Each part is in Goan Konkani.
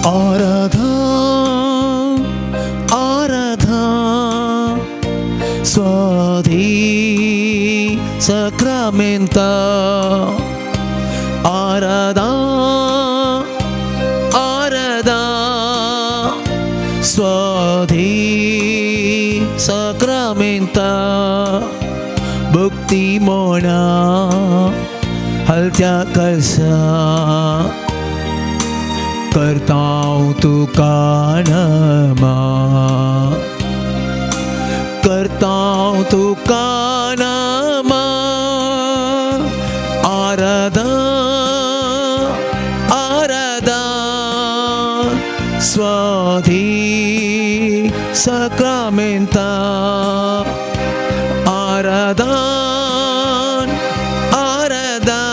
आराधा आराधा स्वाधी सक्रामेंता आराधा आराधा स्वाधी सक्रामेंता भक्ती मोणा हलत्या कळसा करताव तुका नमा करताव तुका नमा आराधा आराधा स्वाधी सक्रामेंता आराधा आराधा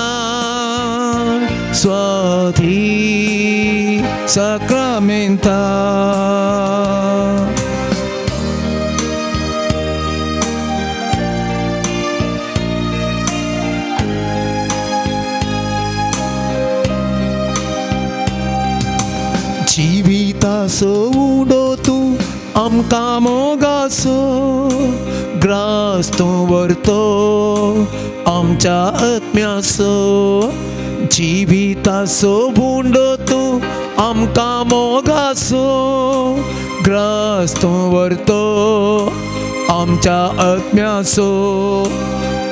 स्वाधी सक्रामेंता. जिविताचो उडो तूं आमकां मोगाचो ग्रास तूं व्हरतो आमच्या आत्म्याचो जिविताचो उडो तूं आमकां मोगाचो ग्रास तूं व्हरतो आमच्या आत्म्याचो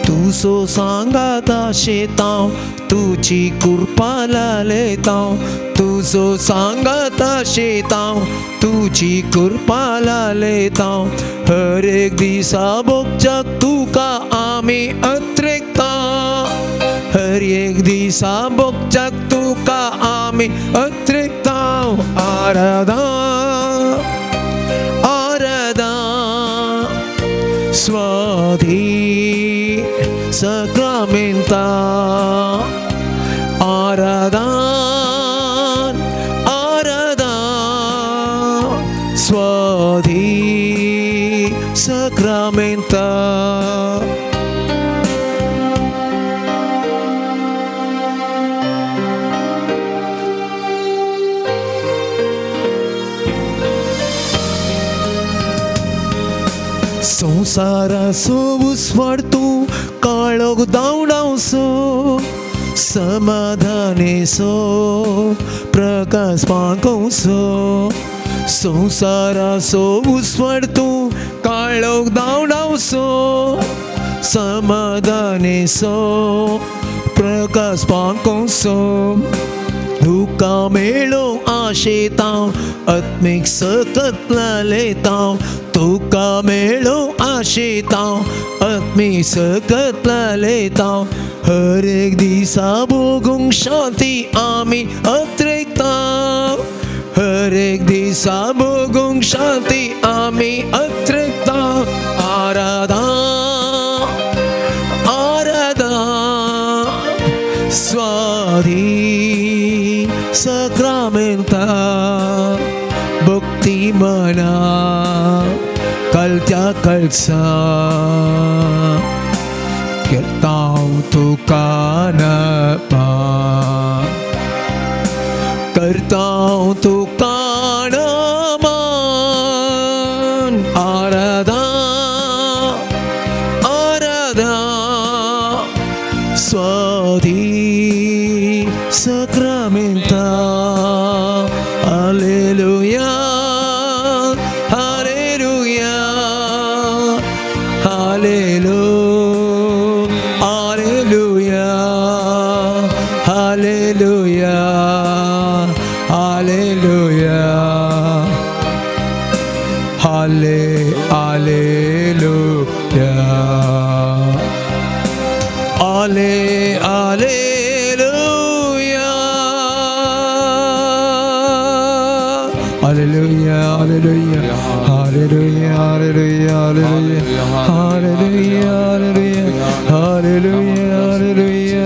तुजो सांगाता शेतांव तुजी कृपा लालेतांव तुजो सांगाता शेतांव तुजी कृपा लालेतांव हर एक दिसा भोगच्याक तुका आमी अत्रेकता हर एक दिसा भोगच्याक तुका आमी अत्रेकता आराधा आराधा स्वाधी सक्रामेंता आराधा आराधा स्वाधी सक्रामेंता. संवसाराचो उस्वाड तूं काळोख धांवडावचो समाधानेचो प्रकाश पाकोवचो संवसाराचो उस्वाड तूं काळोख धांवडावचो समाधानेचो प्रकाश पाकोवचो तुका मेळो आशेतांव आत्मीक सकत लालेतांव तुका मेळो आशेतांव आत्मीक सकत लालेतांव हर एक दिसा भोगूंक शांती आमी अत्रेकता हर एक दिसा भोगूंक शांती आमी अत्रेकता आराधा आराधा स्वाधी सक्रामेंता भक्ती मना कलत्या कळसा करताव तुका नमा करताव तुका नमा आराधा आराधा स्वाधी सक्रामेंता हालेलुया हालेलुया हालेलु हालेलुया हालेलुया हालेलुया हाले हालेलुया आले hallelujah hallelujah hallelujah hallelujah hallelujah hallelujah hallelujah hallelujah hallelujah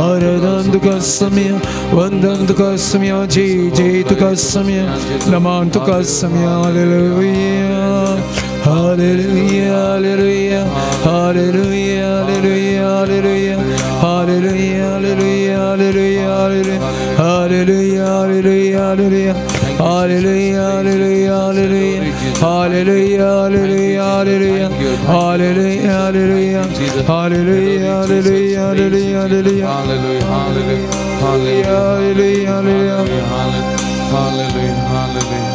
आराधन तुका सम्या वंदन तुका सम्या जय जय तुका सम्या नमन तुका सम्या hallelujah hallelujah hallelujah hallelujah hallelujah hallelujah hallelujah hallelujah hallelujah hallelujah Hallelujah, hallelujah, hallelujah, hallelujah, hallelujah, hallelujah, hallelujah, hallelujah, hallelujah, hallelujah, hallelujah, hallelujah. Hallelujah, hallelujah, hallelujah, hallelujah, hallelujah. Hallelujah, hallelujah.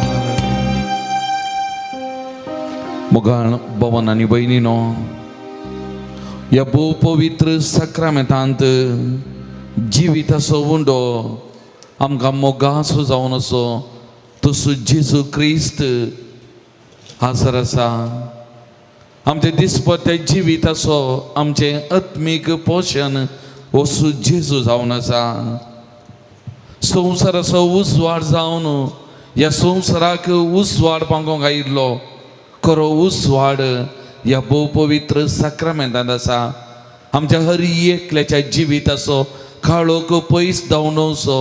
मोगाळ भवन आनी भयणीनो, ह्या भोव पवित्र साक्रामेंतांत जिविताचो उंडो आमकां मोगाचो जावन असो तसो जेजू क्रिस्त हाजर आसा. आमचे दिसपट्टे जिविताचो आमचें आत्मीक पोशण वसू जेजू जावन आसा. संवसाराचो उजवाड जावन ह्या संवसाराक उजवाड पांगोंक आयिल्लो खरो उजवाड ह्या भोव पवित्र साक्रामेंतांत आसा. आमच्या हर एकल्याच्या जिविताचो काळोख पयस धांवन वचो,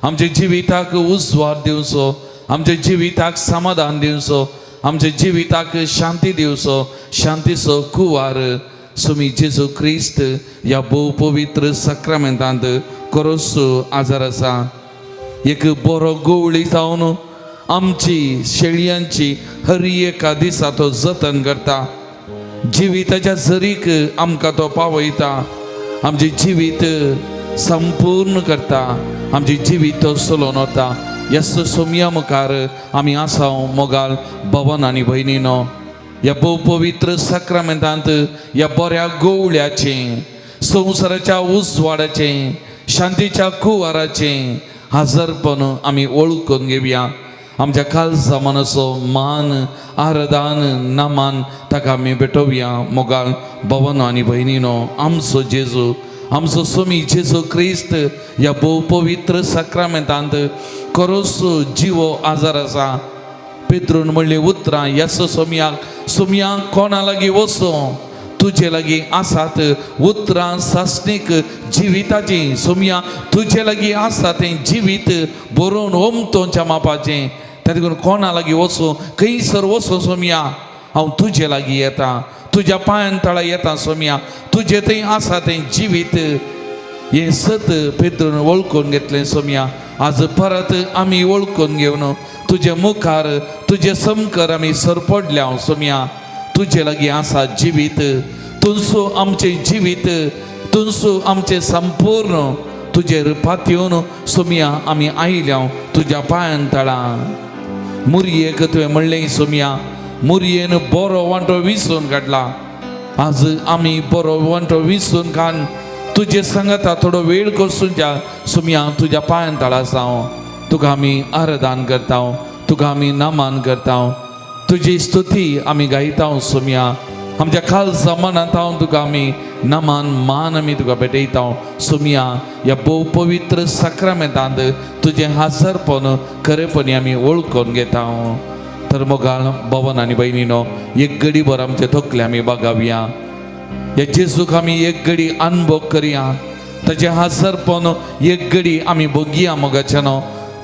आमच्या जिविताक उजवाड दिवचो, आमच्या जिविताक समाधान दिवचो, आमच्या जिविताक शांती दिवचो. शांतीचो कुवार सुमी जेजू क्रिस्त ह्या भोव पवित्र साक्रामेंतांत खरोच आजार आसा. एक बरो गवळी जावन आमची शेळयांची हर एका दिसा तो जतन करता. जिविताच्या जरीक आमकां तो पावयता, आमचें जिवीत संपूर्ण करता, आमचें जिवीत तो चलोवन वता. ह्या सोमया मुखार आमी आसा मोगाल भवन आनी भयणीनो, ह्या भोव पवित्र साक्रामेंतांत ह्या बऱ्या गवळ्याचें, संवसाराच्या उजवाडाचें, शांतीच्या कुवाराचें हाजरपण आमी वळखून घेवया. आमच्या काळजा मनाचो मान आरदान नमान ताका आमी भेटोवया. मोगाल भवन आनी भयणीनो, आमचो जेजू, आमचो सोमी जेजू क्रिस्त ह्या भोव पवित्र साक्रामेंतांत खरोच जिवो आजार आसा. पेत्रून म्हणली उतरां येस सोमयाक, सोमयाक कोणा लागीं वचूं, तुजे लागीं आसात उतरां सासणीक जिविताचीं. सोमया तुजे लागीं आसा तें जिवीत बरोवन ओमतोंच्या मापाचें. त्या देखून कोणा लागीं वचूं, खंयसर वचूं सोमया, हांव तुजे लागीं येता, तुज्या पांयान तळा येता सोमया, तुजे थंय आसा तें जिवीत. हें सत पेत्रून वळखून घेतलें सोमया, आज परत आमी वळखून घेवन तुजे मुखार तुजे समकर आमी सरपडल्या सोमया. तुजे लागीं आसा जिवीत, तुमचो आमचें जिवीत, तुमचो आमचें संपूर्ण. तुजेर पातयेवन सोमया आमी आयल्या तुज्या पांयान तळा. मुरयेक तुवें म्हणलें सोमया, मुरयेन बरो वांटो विसून काडला. आज आमी बरो वांटो विसून काड तुजे सांगता थोडो वेळ करसून सोमया तुज्या पांयान तळा आसा. हांव तुका आमी आरदान करता, तुका आमी नमान करता, तुजी स्तुती आमी गायता सोमया. आमच्या खालसा मनांत हांव तुका आमी नमान मान आमी तुका भेटयता सोमया. ह्या भोव पवित्र साक्रामेंतांत तुजें हाजरपण खरेपणी आमी वळखून घेता. तर मोगाळ भवन आनी भयणीनो, एक घडी भर आमचे तकले आमी बागावया. ह्या जेजूक आमी एक घडी अनुभव करया, ताचें हाजरपण एक घडी आमी भोगया. मोगाच्यानो,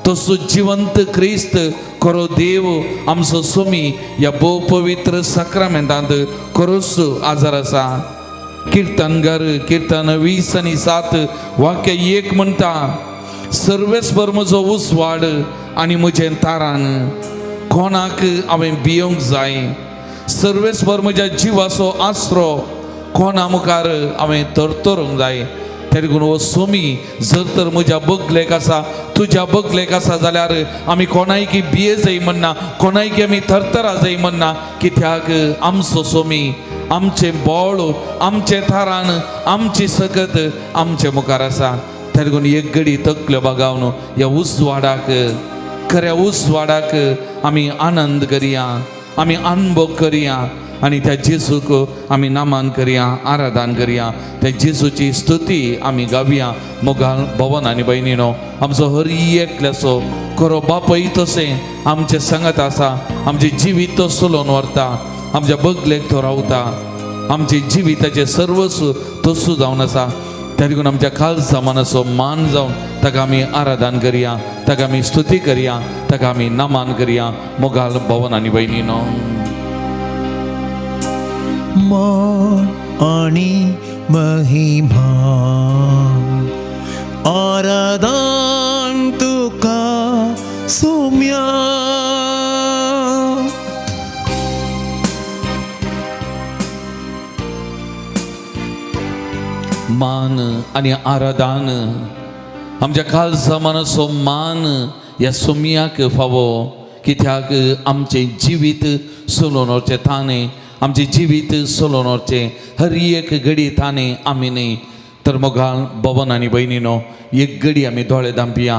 तसो जिवंत क्रिस्त खरो देव आमचो सोमी ह्या भोव पवित्र साक्रामेंतांत खरोच आजार आसा. किर्तनगर किर्तन 20 आणि 7 वाक्य 1 म्हणटा, सर्वेस्पर म्हजो उजवाड आनी म्हजें तारान, कोणाक हांवें भियोंक जाय? सर्वेस्पर म्हज्या जिवाचो आसरो, कोणा मुखार हांवें तरतरूंक जाय? त्या देखून हो सोमी जर तर म्हज्या बगलेक आसा, तुज्या बगलेक आसा जाल्यार आमी कोणायकी भिये जाय म्हणना, कोणायकी आमी थरथरा जाय म्हणना. कित्याक आमचो सोमी आमचें बळ, आमचें थारान, आमची सकत आमचे मुखार आसा. त्या देखून एक घडी तकल्यो बागावन ह्या उजवाडाक, खऱ्या उजवाडाक आमी आनंद करया, आमी अनुभव करया आनी त्या जेजूक आमी नमन करया, आराधन करया, त्या जेजूची स्तुती आमी गावया. मोगाल भवन आनी भयणीनो, आमचो हर एकल्याचो खरो बापय तशें आमचें सांगत आसा. आमचें जिवीत तो चलोवन व्हरता, आमच्या बगलेक तो रावता, आमचे जिविताचें सर्वस्व तसो जावन आसा. त्या देखून आमच्या खालसा मनाचो मान जावन ताका आमी आराधन करया, ताका आमी स्तुती करया, ताका आमी नमन करया. मोगाल भवन आनी भयणीनो, मान आणि महिमा आराधन तुका सोम्या. मान आनी आराधान आमच्या काळजा मनाचो मान ह्या सोमयाक फावो, कित्याक आमचें जिवीत चलोवन व्हरचें ताणें, आमचें जिवीत चलोवन व्हरचें हर एक घडी ताणें आमी न्ही. तर मोगाळ भवन आनी भयणीनो, एक घडी आमी दोळे धांपया.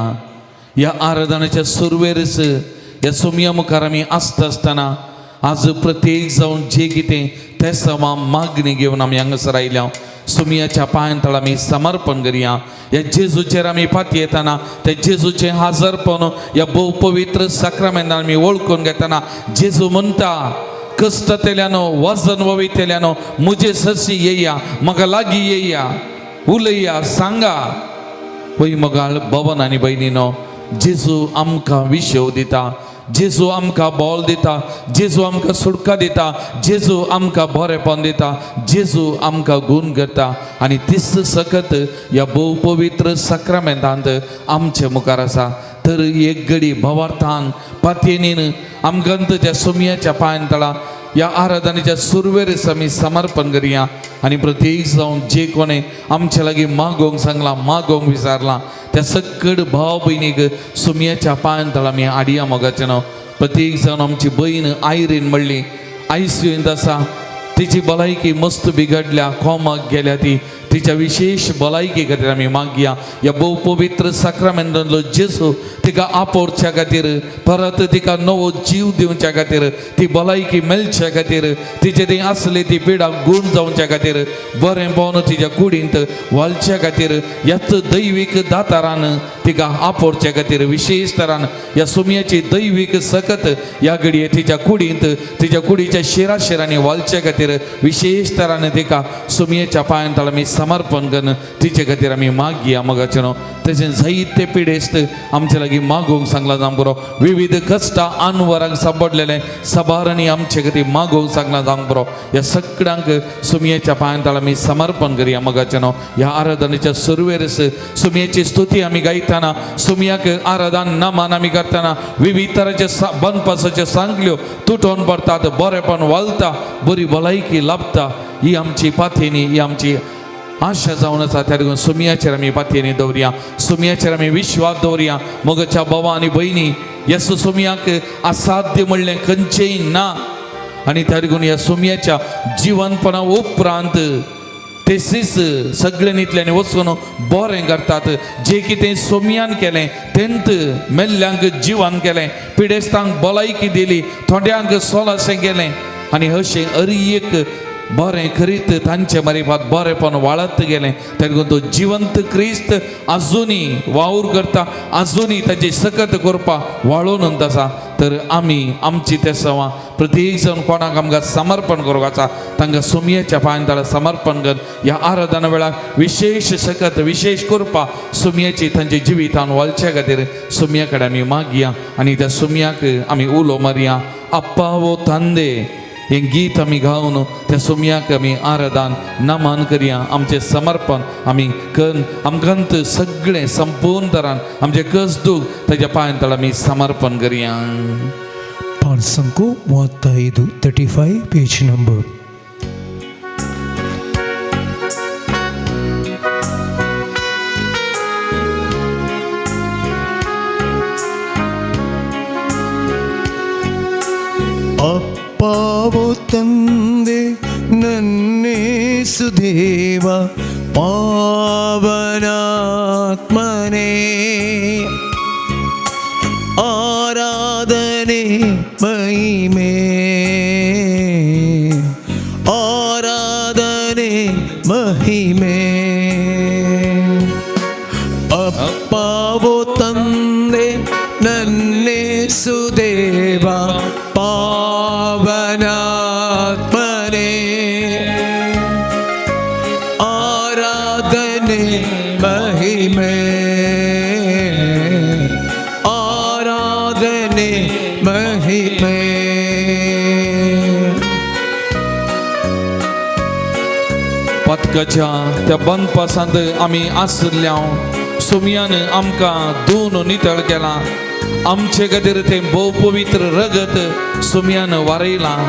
ह्या आराधनाच्या सुरवेरच ह्या सोमया मुखार आमी आसता आसतना आज प्रत्येक जावन जे कितें तें समा मागणी घेवन आमी हांगासर आयल्या. सोमयाच्या पांयां तळ आमी समर्पण करया. ह्या जेजूचेर आमी पातयेतना त्या जेजूचें हाजरपण ह्या भोव पवित्र साक्रामेंतान आमी वळखून घेतना जेजू म्हणटा, कश्टतेल्यानो वजन ववितेल्यानो म्हजे सरशी येया, म्हाका लागीं येया, उलया, सांगा. पय मोगाळ भवन आनी भयणीनो, जेजू आमकां विशेव दिता, जेजू आमकां बोल दिता, जेजू आमकां सुटका दिता, जेजू आमकां बरेपण दिता, जेजू आमकां गूण करता. आनी तीच सकत ह्या भोव पवित्र साक्रामेंतांत आमचे मुखार आसा. तर एक घडी भवार्थान पातयेनीन आमकां त्या सोमयाच्या पांयां तळा ह्या आराधनेच्या सुरवेरच आमी समर्पण करया. आनी प्रत्येक जावन जे कोणें आमच्या लागीं मागोवंक सांगलां, मागोवंक विचारलां, त्या सकड भाव भयणीक सोमयाच्या पांयां तळा आमी हाडया मोगाचें नांव. प्रत्येक जावन आमची भयण आयरीन म्हणली आयसीयूंत आसा, तिची भलायकी मस्त बिगडल्या, कोमाक गेल्या ती, तिच्या विशेश भलायकी खातीर आमी मागया. ह्या भोव पवित्र साक्रामेंतांतलो जेजू तिका आपोवच्या खातीर, परत तिका नवो जीव दिवच्या खातीर, ती भलायकी मेळच्या खातीर, तिचे ती आसली ती पिडा गूण जावच्या खातीर, बरें पावन तिच्या कुडींत वालच्या खातीर, ह्याच दैवीक दातारान तिका आपोवच्या खातीर विशेश तरान ह्या सोमयाची दैवीक सकत ह्या घडये तिच्या कुडींत, तिच्या कुडीच्या शिरा शिरांनी वालच्या खातीर विशेश तरान तिका सोमयेच्या पांयां तळ आमी समर्पण करून तिचे खातीर आमी मागया मोगाचें न्हू. तशें जायते पिडेस्त आमचे लागीं मागूंक सांगलां जावंक पुरो, विविध कश्टां आनवरांक सांपडलेले सबारांनी आमचे खातीर मागूंक सांगलां जावंक पुरो. ह्या सगळ्यांक सोमयेच्या पांयां तळ आमी समर्पण करया मोगाचें न्हू. ह्या आराधनेच्या सुरवेरच सोमयेची स्तुती आमी गायतना, सोमयाक आराधन नमन आमी करतना विविध तरांचे बनपासाच्यो सांगल्यो तुटोवन पडटात, बरेपण वालता, बरी भलायकी लाभता. ही आमची पाथेनी, ही आमची आशा जावन आसा. त्या देखून सोमयाचेर आमी पातयेनी दवरया, सोमयाचेर आमी विश्वास दवरया. मोगाच्या भावा आनी भयणी, येसो सोमयाक असाध्य म्हणलें खंयचेंय ना. आनी त्या देखून ह्या सोमयाच्या जिवनपणा उपरांत तेसीच सगळ्यांनी वचून बरें करतात. जे कितें सोमयान केलें तेंत मेल्ल्यांक जिवन केलें, पिडेस्तांक भलायकी दिली, थोड्यांक सोलाशें केलें. आनी अशें हर एक बरें करीत तांचे मारिफात बरेंपण वाळत गेलें. तेन्ना तो जिवंत क्रिस्त आजुनी वावर करता, आजुनी ताची सकत करपाक वाळोवन आसा. तर आमी आमची ते सवां प्रत्येक जाण कोणाक आमकां समर्पण करूंक आसा तांकां सोमयेच्या पांयां तळा समर्पण कर. ह्या आराधना वेळार विशेश सकत विशेश कृपा सोमयेची तांच्या जिवितान वालच्या खातीर सोमया कडेन आमी मागया आनी त्या सोमयाक आमी उलो मारया. अप्पा वो तांदे हें गीत आमी गावन त्या सोमयाक आमी आराधन नमन करया. आमचें समर्पण आमी कन्न आमकां सगळें संपूर्ण तरान आमचें कस दूख ताच्या पांयां तळा आमी समर्पण करया. ಪಾಠ 35, 35 ಪೇಜ್ ನಂಬರ್. ಅಪ್ಪಾವೋ ತಂದೆ ನನ್ನೇಸು ದೇವ ಪಾವನಾತ್ಮನೇ, ಆರಾಧನೆ ಮಹಿಮೆ, ಆರಾಧನೆ ಮಹಿಮೆ. ಅಪ್ಪಾವೋ ತಂದೆ ನನ್ನೇಸು ದೇವ ಪಾವನಾತ್ಮನೇ, ಆರಾಧನೆ ಮಹಿಮೆ, ಆರಾಧನೆ ಮಹಿಮೆ. पथकाच्या त्या बनपासांत आमी आसल्या सोमयान आमकां दोन नितळ केला. आमचे खातीर तें भोव पवित्र रगत सुमयान वारयलां.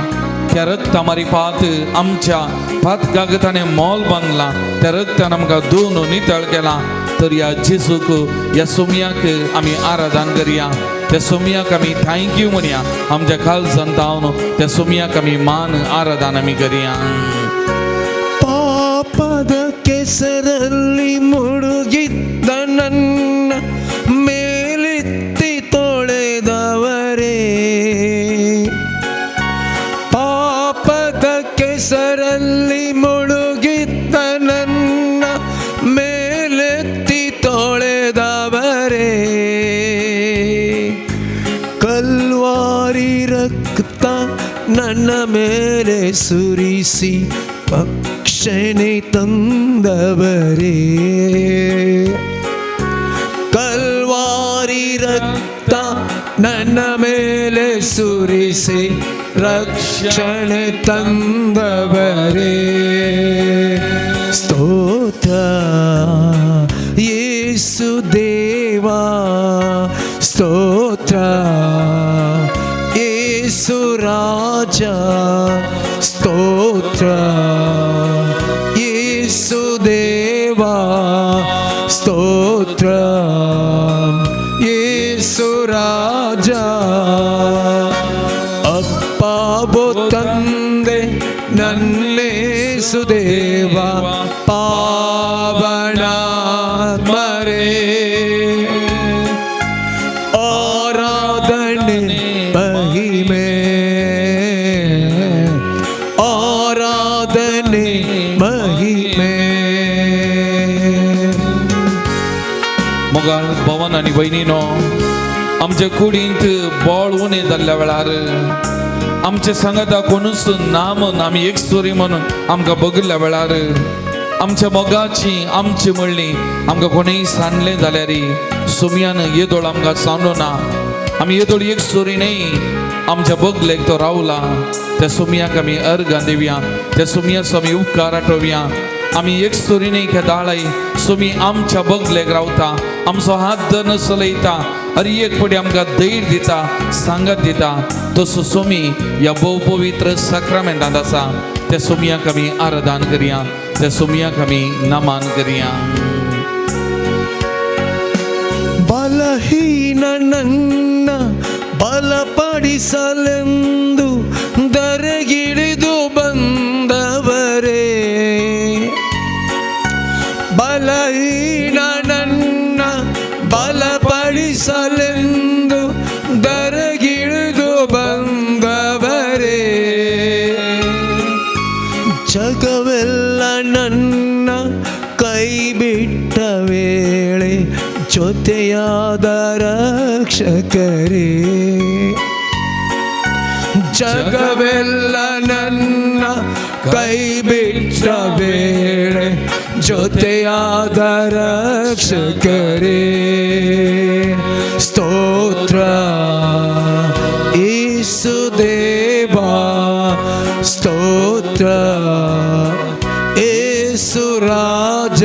त्या रगता मारिफात आमच्या पातकाक ताणें मोल बांदलां. त्या रगतान आमकां धुवन नितळ केलां. तर ह्या जेजूक, ह्या सोमयाक आमी आराधन करया. त्या सोमयाक आमी thank you म्हणया. आमच्या काळजान जावन त्या सोमयाक आमी मान आराधन आमी करया. ಪಾಪದ ಕೆಸರಲ್ಲಿ ಮುಳುಗಿದ್ದ ನನ್ನ ಮೇಲೆತ್ತಿ ತೊಳೆದವರೇ, ಪಾಪದ ಕೆಸರಲ್ಲಿ ಮುಳುಗಿದ್ದ ನನ್ನ ಮೇಲೆತ್ತಿ ತೊಳೆದವರೇ, ಕಲ್ವಾರಿ ರಕ್ತ ನನ್ನ ಮೇಲೆ ಸುರಿಸಿ ರಕ್ಷಣೆ ತಂದವರೇ, ಕಲ್ವಾರಿ ರಕ್ತ ನನ್ನ ಮೇಲೆ ಸುರಿಸಿ ರಕ್ಷಣೆ ತಂದವರೇ. ಸ್ತೋತ್ರ ಯೇಸು ದೇವಾ, ಸ್ತೋತ್ರ ಯೇಸು ರಾಜ, ಸ್ತೋತ್ರ ಯೇಸು ದೇವಾ, ಸ್ತೋತ್ರ ಯೇಸು ರಾಜ. ಅಪ್ಪಾವೋ ತಂದೆ ನನ್ನೇಸು ದೇವ ಪಾವನಾತ್ಮರೇ, ಆರಾಧನೆ ಮಹಿಮೆ, ಆರಾಧನೆ ಮಹಿಮೆ. मोगाळ भवन आनी भयणीनो, आमच्या कुडींत बळ उणें जाल्ल्या वेळार, आमचे सांगाता कोणूच ना म्हूण आमी एक सुरी म्हणून आमकां बगिल्ल्या वेळार, आमच्या मोगाची आमची म्हणली आमकां कोणूय सांडलें जाल्यार सुमयान येदोळ आमकां सांडू ना. आमी येदोळ एक सुरी न्हय, आमच्या बगलेक तो रावला. त्या सुमयाक आमी अर्गां दिवया. त्या सुमयाचो आमी उपकार आठोवया. आमी एक सुरी न्हय खेदाळाय सुमी आमच्या बगलेक रावता, आमचो हात धरून चलयता, हर एक पटी आमकां धैर्य दिता, सांगात दिता. तसो सोमी ह्या भोव पवित्र साक्रामेंतांत आसा. त्या सोमयाक आमी आराधन करया. त्या सोमयाक आमी नमन करया. ಬಲಹೀನ ನನ್ನ ಬಲಪಡಿಸಲೆಂದು ಧರೆಗಿಳಿದು ಬಂದವರೇ, ಬಲಹೀನ ನನ್ನ ಬಲಪಡಿಸಲೆಂದು ಧರೆಗಿಳಿದು ಬಂದವರೇ, ಜಗವೆಲ್ಲ ನನ್ನ ಕೈ ಬಿಟ್ಟ ವೇಳೆ ಜೊತೆಯಾದ ರಕ್ಷಕರೇ, ಜಗವೆಲ್ಲ ನನ್ನ ಕೈ ಬಿಟ್ಟ ವೇಳೆ ಜೊತೆಯಾದ ರಕ್ಷಕರೇ. ಸ್ತೋತ್ರ ಯೇಸು ದೇವಾ, ಸ್ತೋತ್ರ ಯೇಸು ರಾಜ.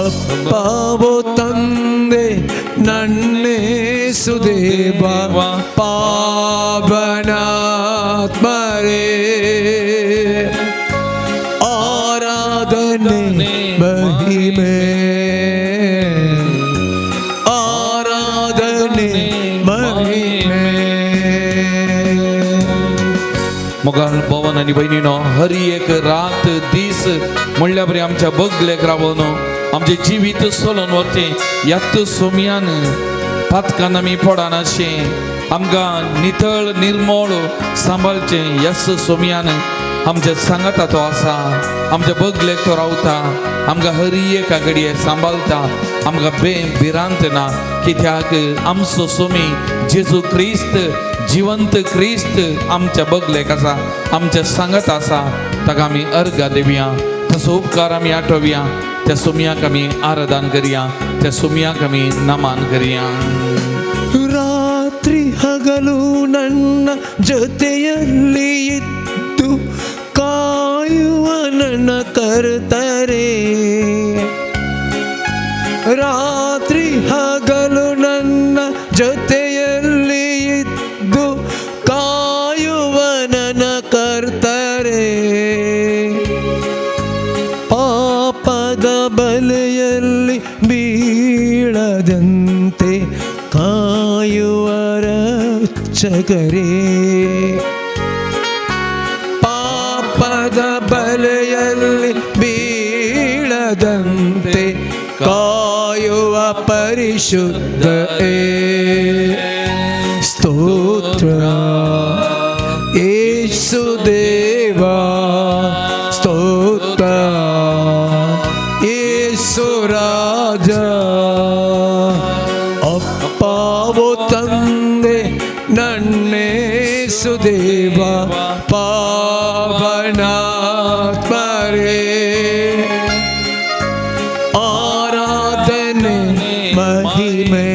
ಅಪ್ಪಾವೋ ತಂದೆ ನನ್ನೇಸು ದೇವ ಪಾವನಾತ್ಮರೇ, ಆರಾಧನೆ ಮಹಿಮೆ, ಆರಾಧನೆ ಮಹಿಮೆ. मोगाळ भवन आनी भयणीनो, हर एक रात दीस म्हणल्या बरी आमच्या बगलेक रावन आमचें जिवीत चलोवन वचचें ह्याच सोमयान पातकान आमी पडनाशें आमकां नितळ निर्मळ सांबाळचें ह्याच सोमयान आमच्या सांगाता तो आसा. आमच्या बगलेक तो रावता, आमकां हर एका घडये सांबाळता. आमकां बे भिरांत ना, कित्याक आमचो सोमी जेजू क्रिस्त, जिवंत क्रिस्त आमच्या बगलेक आसा, आमच्या सांगात आसा. ताका आमी अर्गां दिवया, तसो उपकार आमी आठोवया. त्या सोमयाक आमी आराधन करया. त्या सोमयाक आमी नमन करया. ರಾತ್ರಿ ಹಗಲು ನನ್ನ ಜೊತೆಯಲ್ಲಿ ಇದ್ದು ಕಾಯುವ ನನ್ನ ಕರ್ತರೇ, ರಾತ್ರಿ ಹಗಲು ನನ್ನ ರಕ್ಷಕರೇ. ಪಾಪದ ಬಲೆಯಲ್ಲಿ ಬೀಳದಂತೆ ಕಾಯುವ ಪರಿಶುದ್ಧರೇ. ಸ್ತೋತ್ರ ಯೇಸು ದೇವಾ, ಸ್ತೋತ್ರ ಯೇಸು ರಾಜ. ಅಪ್ಪಾವೋ ತಂದೆ ನನ್ನೇಸು ದೇವ ಪಾವನಾತ್ಮರೇ, ಆರಾಧನೆ ಮಹಿಮೆ,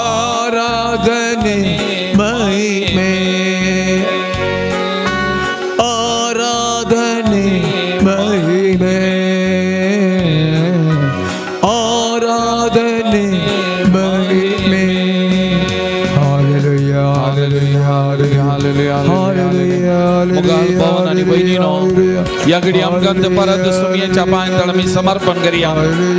ಆರಾಧನೆ ಮಹಿಮೆ, ಆರಾಧನೆ ಮಹಿಮೆ, ಆರಾಧನೆ ಮಹಿಮೆ. Hallelujah, hallelujah, hallelujah, hallelujah. मोगाळ भावन आणि बहिणीनो, या घडी आमकां परत सुमयेच्या पांय आमी समर्पण करया.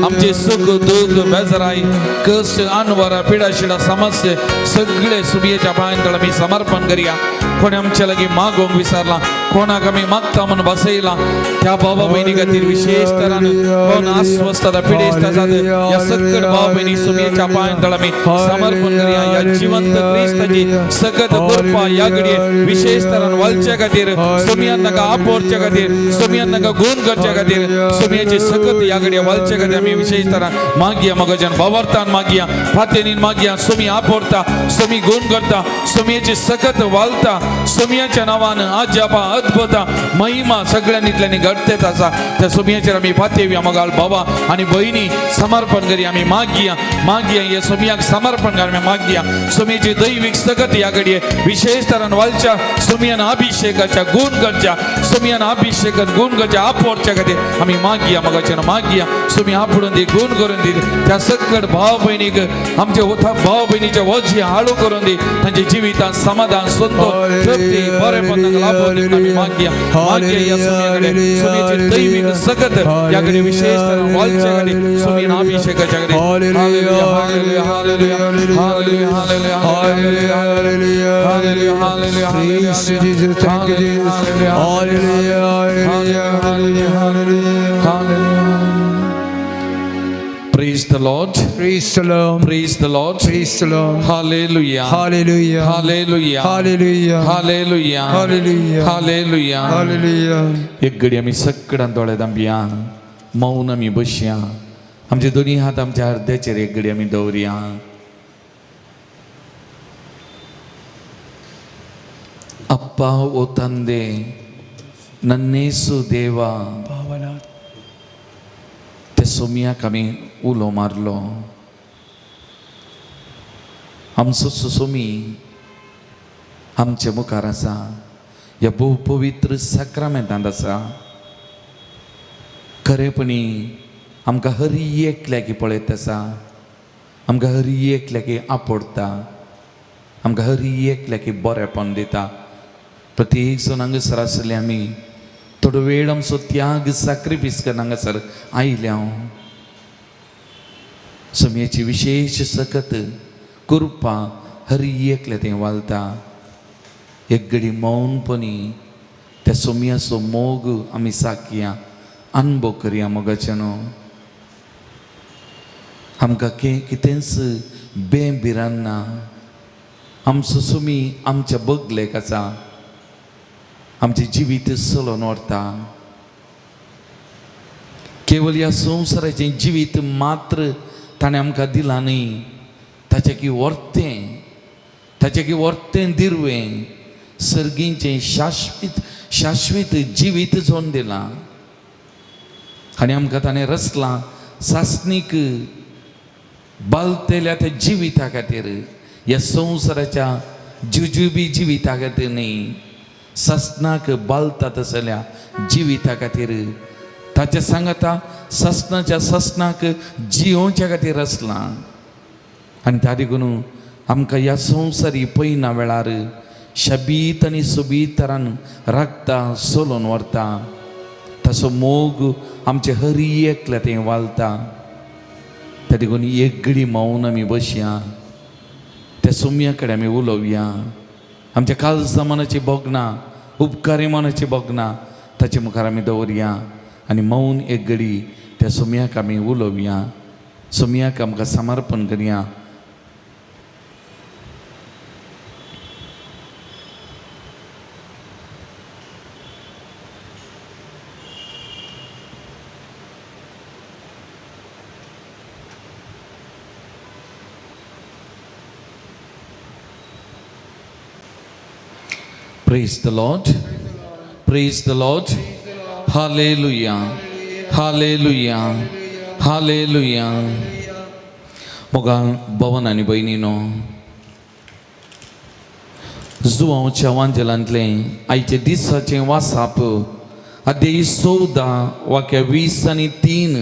आमचे सुख दुःख, बेजराय, कश्ट, अनवरा, पिडाशिडा, समस्ये सगळे सुमयेच्या पांय आमी समर्पण करया. कोणी आमच्या लागीं मागोवंक विसरला, कोणाक आमी मागता म्हणून बसयला, त्या भावा भयणी खातीर विशेष तरान कोण अस्वस्थता, पिडेस्त आसात, ह्या सकट भाव भयणी सुमयेच्या पांय आमी समर्पण करया. ह्या जिवंत क्रिस्ताची सकत कृपा ह्या घडये विशेष तरान वालच्या खातीर, सुमयान नाका आपोवच्या खातीर, सुमयान नाका गुण करच्या खातीर, सुमयाची सकत ह्या घडये वालच्या खातीर आमी विशेष तरान मागया. मगजान भावार्थान मागया, फातेनीन मागया. सुमी आपोरता, सुमी गुण करता, सुमयेची सकत वालता. सुमयाच्या नांवान आजापा, अद्भुत, महिमा सगळ्यांनी घडतेच आसा. त्या सुमयाचेर आमी फातेवया. मोगाळ बाबा आणि बहिणी समर्पण करी आमी मागया, मागया. ह्या सुमयाक समर्पण कर आमी मागया. सुमयेची दैवीक सकत ह्या घडये विशेष तरान वालच्या, सुमयान अभिषेकाच्या गुण करच्या, सुमयान अभिषेक गुण करच्या आपोरच्या खातीर आमी मागया. मगाच्यान मागया. सुमी आपुडून दी, गुण करून दी. त्या सकट भाव भयणीक आमच्या भाव भयणीच्या वजी हाळू करून दी. तांच्या जिवितांत समाधान, संतोष, तृप्ती, बरेपण तांकां लाभून दी. आमी मागया, मागया. ह्या सुमया कडेन सुमयेची दैवीक सकत ह्या कडेन विशेष तरान वालच्या खातीर, सुमयेन अभिषेकाच्या खातीर. Hallelujah, hallelujah, hallelujah, hallelujah, hallelujah, hallelujah, hallelujah. Praise you, Jesus. Thank you, Jesus. Hallelujah, hallelujah, hallelujah, hallelujah. Praise the Lord. Praise the Lord. Praise the Lord. Praise the Lord. Hallelujah. Hallelujah. Hallelujah. Hallelujah. Hallelujah. Hallelujah. Hallelujah. Hallelujah. एक घडी आमी सगळ्यां दोळे दांपया, मौन आमी बसया. आमचे दोनी हात आमच्या अर्द्याचेर एक घडी आमी दवरया. अप्पा ओ ತಂದೆ नन्नेसु देवा, ते सोमयाक आमी उलो मारलो. आमचो सोमी आमच्या मुखार आसा, ह्या भोव पवित्र साक्रामेंतांत आसा. खरेपणी आमकां हर एकल्याक पळयत आसा, आमकां हर एकल्याक आपोडटा, आमकां हर एकल्याक बरेपण दिता. प्रत्येक जाण हांगासर आसले आमी थोडो वेळ आमचो त्याग साक्रिफीस करून हांगासर आयल्या. समयेची विशेष सकत कृपा हर एकल्या थंय वालता. एक घडी मौनपणी त्या सोमयाचो मोग आमी साकया, अनुभव करया. मोगाच्यानो, आमकां कितेंच बें ना. आमचो सुमी आमच्या बगलेक आसा, आमचें जिवीत चलोवन व्हरता. केवल ह्या संवसाराचें जिवीत मात्र ताणें आमकां दिलां न्ही, ताचें की वर्तें, ताचें की वर्तें दिरवें सर्गींचें शाश्वीत शाश्वीत जिवीत जोन दिलां. आनी आमकां ताणें रचलां सासणीक बालतेल्या त्या जिविता खातीर, ह्या संवसाराच्या जुजुबी जिविता खातीर न्ही, ससनाक बालता तसल्या जिविता खातीर. ताच्या सांगाता ससनाच्या ससनाक जियोवच्या खातीर रचलां. आनी त्या देखून आमकां ह्या संवसारी पयना वेळार शबीत आनी सोबीत तरान राखता, सोलोवन व्हरता. ताचो मोग आमचे हर एकल्या थंय वालता. त्या देखून एक घडी मौन आमी बसया. त्या सोम्या कडेन आमी उलोवया. आमच्या काळजा मनाची भोगना, उपकारी मनाची भोगना ताचे मुखार आमी दवरया आनी मौन एक घडी त्या सोम्याक आमी उलोवया. सोम्याक आमकां समर्पण करया. Praise the Lord. Praise the Lord. Hallelujah. Hallelujah. Hallelujah. मोगाल भवन आनी भयणीनो, जुवांवच्या वांजेलांतलें आयचे दिसाचें वासाप अध्याय 14 वाक्य 20 आनी 3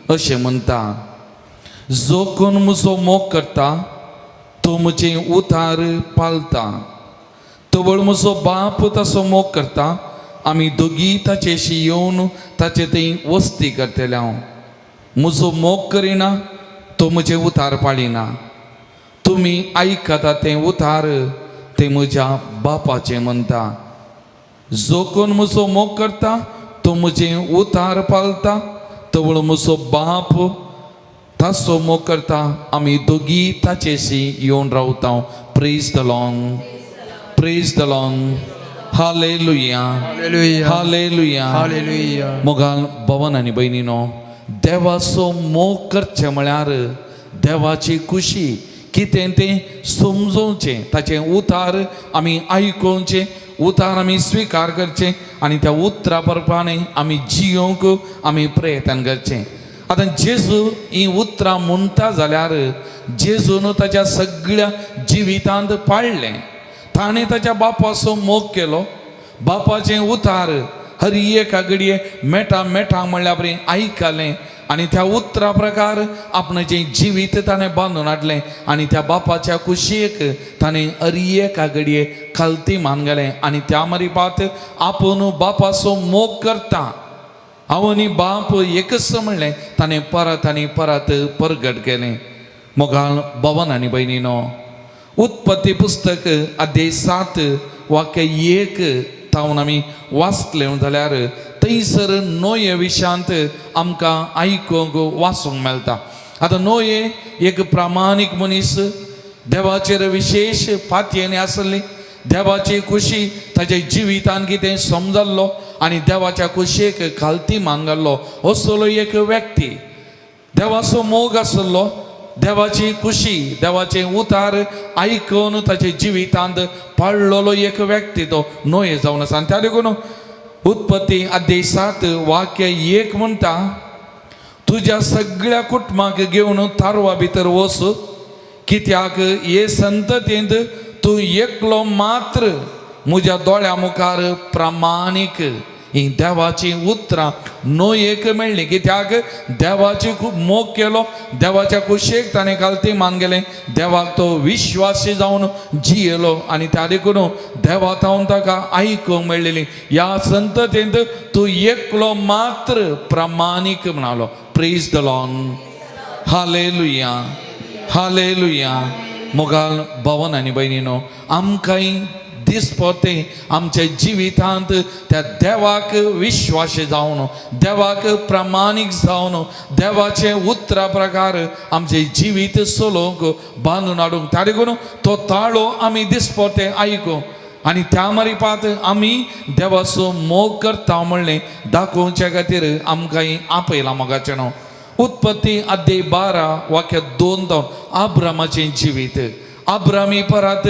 अशें म्हणटा, जो कोण म्हजो मोग करता तो म्हजें उतार पालता, तवळ म्हजो बाप ताचो मोग करता, आमी दोगी ताचेशी येवन ताचे थंय वस्ती करतले. हांव म्हजो मोग करिना तो म्हजें उतार पाळिना. तुमी आयकता तें उतार तें म्हज्या बापाचें म्हणटा. जो कोण म्हजो मोग करता तो म्हजें उतार पाळता, तवळ म्हजो बाप ताचो मोग करता, आमी दोगी ताचेशी येवन रावता. Praise the Lord. Praise the Lord. Hallelujah. Hallelujah. Hallelujah. Hallelujah. मोगाल भवन आनी भयणीनो, देवाचो मोग करचें म्हळ्यार देवाची खुशी कितें तें समजोवचें, ताचें उतार आमी आयकोवचें, उतार आमी स्विकार करचें आनी त्या उतरा प्रमाणे आमी जियोवंक आमी प्रयत्न करचें. आतां जेजू हीं उतरां म्हणटा जाल्यार जेजून ताच्या सगळ्या जिवितांत पाळ्ळें. ताणें ताच्या बापाचो मोग केलो, बापाचें उतार हर एका घडये मेटा मेटा म्हणल्या परी आयकलें आनी त्या उतरा प्रकार आपणाचें जिवीत ताणें बांदून हाडलें आनी त्या बापाच्या कुशेक ताणें हर एका घडये खालती मान घालें आनी त्या मरिपात आपूण बापाचो मोग करता, हांव आनी बाप एकच म्हणलें ताणें परत आनी परत परगट केलें. मोगाळ भवन आनी भयणीनो, उत्पत्ती पुस्तक अध्याय 7 वाक्य 1 तावन आमी वाचलें जाल्यार थंयसर नोये विशयांत आमकां आयकूंक वाचूंक मेळटा. आतां नोये एक प्रामाणीक मनीस, देवाचेर विशेश पातयेन आसली, देवाची खुशी ताच्या जिवितान कितें समजल्लो आनी देवाच्या कुशेक खालती मान घाल्लो असलो एक व्यक्ती. देवाचो मोग आसलो, देवाची खुशी देवाचें उतार आयकून ताच्या जिवितांत पाळ्ळलो एक व्यक्ती तो नोये जावन आसा. आनी त्या देखून उत्पत्ती अध्याय 7 वाक्य 1 म्हणटा, तुज्या सगळ्या कुटुंबाक घेवन तारवा भितर वच, कित्याक हे संततींत तूं एकलो मात्र म्हज्या दोळ्या मुखार प्रामाणीक. ही देवाची उतरां नोयेक मेळ्ळीं, कित्याक देवाची खूब मोग केलो, देवाच्या कुशेक ताणें खालती मान गेलें, देवाक तो विश्वासी जावन जियेलो आनी त्या देखून देवा तावन ताका आयकूंक मेळ्ळेली ह्या संततींत तूं एकलो मात्र प्रामाणीक म्हणालो. Praise the Lord. Hallelujah. Hallelujah. मोगाल भवन आनी भयणीनो, आमकांय दिसपते आमच्या जिवितांत त्या देवाक विश्वास जावन, देवाक प्रामाणीक जावन, देवाचे उतरा प्रकार आमचें जिवीत चलोवंक बांदून हाडूंक त्या देखून तो ताळो आमी दिसपते आयकूं आनी त्या मरिपात आमी देवाचो मोग करता म्हणलें दाखोवच्या खातीर आमकां आपयलां मोगाचें न्हू. उत्पत्ती अध्याय 12 वाक्य 2 जावन आब्रामाचें जिवीत. आब्रामी परत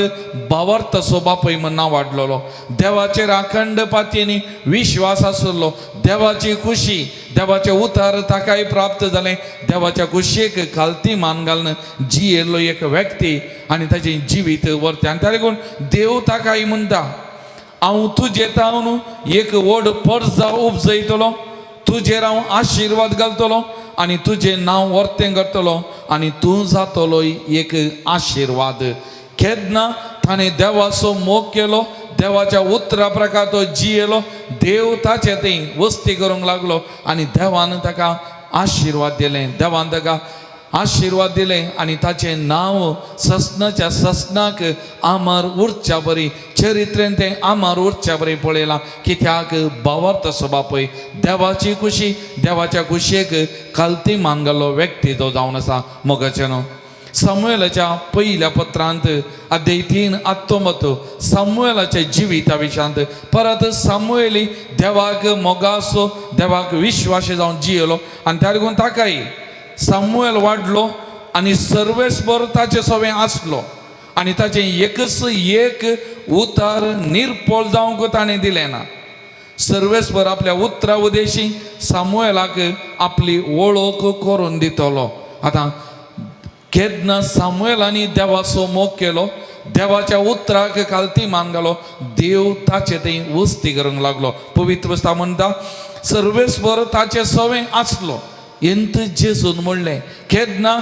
बावर्तसो बापूय म्हण नांव वाडलेलो, देवाचेर अखंड पातयेनी विश्वास आसलो, देवाची खुशी देवाचे उतार ताकाय प्राप्त जालें, देवाच्या कुशेक खालती मान घालून जियेल्लो एक व्यक्ती आनी ताचें जिवीत व्हरता. आनी त्या लागून देव ताकाय म्हणटा, हांव तुजे तावन एक व्हड पर्जा उपजयतलो, तुजेर हांव आशिर्वाद घालतलो आनी तुजें नांव वर्तें करतलो आनी तूं जातलो एक आशिर्वाद. केन्ना ताणें देवाचो मोग केलो, देवाच्या उतरा प्रकार तो जियेलो, देव ताचे थंय वस्ती करूंक लागलो आनी देवान ताका आशिर्वाद दिले, देवान ताका आशिर्वाद दिले आनी ताचें नांव ससनाच्या ससनाक आमार उरच्या बरी चरित्रेन तें आमार उरच्या बरी पळयलां. कित्याक बावर तसो बापय देवाची खुशी देवाच्या खुशयेक खालती मान घाल्लो व्यक्ती जो जावन आसा. मोगाचें न्हू सामुएलाच्या पयल्या पत्रांत अध्याय 3:19 सामुएलाच्या जिविता विशयांत परत सामुएली देवाक मोगासो देवाक विश्वासी जावन जियेलो आनी त्या लागून ताकाय सामुएल वाडलो आनी सर्वेस्पर ताचे सवें आसलो आनी ताचें एकच एक उतार निर्पोळ जावंक ताणें दिलें ना. सर्वेस्पर आपल्या उतरा उदेशी सामुएलाक आपली वळख करून दितलो. आतां केन्ना सामुएलांनी देवाचो मोग केलो, देवाच्या उतराक खालती मान घालो, देव ताचे थंय वस्ती करूंक लागलो. पवित्र पुस्तक म्हणटा सर्वेस्पर ताचे सवें आसलो. एंत जेजून म्हणलें केन्ना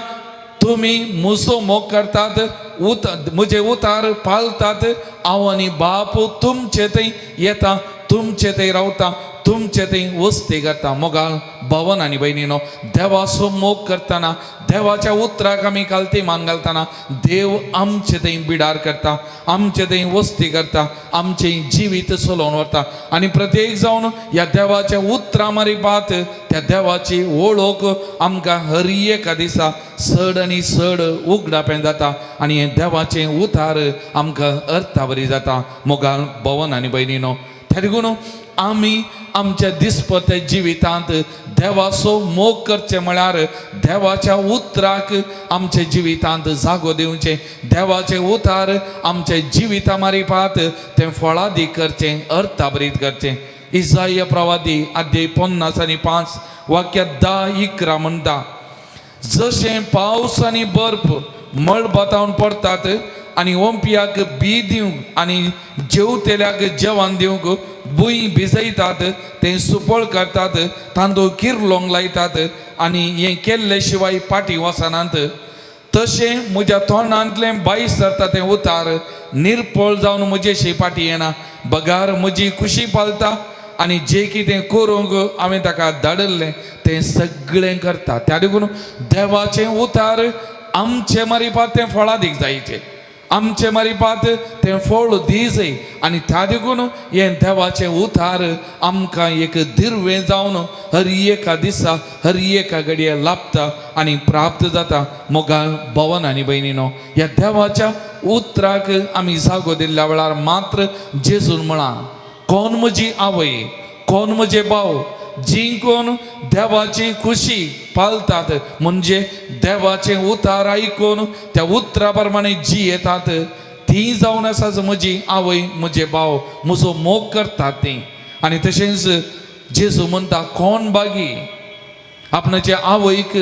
तुमी म्हजो मोग करतात म्हजे उतार पाळतात, हांव आनी बाप तुमचे थंय येता, तुमचे थंय रावता, तुमचे थंय वस्ती करता. मोगाळ भवन आनी भयणीनो, देवाचो मोग करतना देवाच्या उतराक आमी खालती मान घालतना देव आमचे थंय बिडार करता, आमचे थंय वस्ती करता, आमचें जिवीत चलोवन व्हरता. आनी प्रत्येक जावन ह्या देवाच्या उतरां मारिपात त्या देवाची वळख आमकां हर एका दिसा चड आनी चड उगडापें जाता आनी हें देवाचें उतार आमकां अर्थावरी जाता. मोगाळ भवन आनी भयणीनो, त्या देखून आमी आमच्या दिसपत्या जिवितांत देवाचो मोग करचें म्हळ्यार देवाच्या उतराक आमच्या जिवितांत जागो दिवचें, देवाचें उतार आमच्या जिविता मारिपात तें फळादीक करचें, अर्थाभरीत करचें. इजाय प्रवादी अध्याय 55 वाक्य 10-11 म्हणटा, जशें पावस आनी बर्फ मळबातावन पडटात आनी ओंपयाक बी दिवंक आनी जेवतेल्याक जेवण दिवंक भूंय भिजयतात, तें सुपळ करतात, तांदूळ किरलोंक लायतात आनी हें केल्ले शिवाय पाटी वचनात, तशें म्हज्या तोंडांतलें बायस सरता तें उतार निर्पळ जावन म्हजेशी पाटी येना, बगार म्हजी खुशी पालता आनी जें कितें करूंक हांवें ताका धाडिल्लें तें सगळें करता. त्या देखून देवाचें उतार आमचे मारिपात तें फळादीक जायचें, आमचे मारिपात तें फळ दी जाय आनी त्या देखून हें देवाचें उतार आमकां एक दिर्वें जावन हर एका दिसा हर एका घडये लाभता आनी प्राप्त जाता. मोगाळ भवन आनी भयणीनो, ह्या देवाच्या उतराक आमी जागो दिल्ल्या वेळार मात्र जेजून म्हळां, कोण म्हजी आवय, कोण म्हजे भाव, जी कोण देवाची खुशी पालतात, म्हणजे देवाचें उतार आयकून त्या उतरा प्रमाणे जी येतात ती जावन आसाच म्हजी आवय, म्हजे भाव, म्हजो मोग करतात ती. आनी तशेंच जेजू म्हणटा, कोण बागी आपणाचे आवयक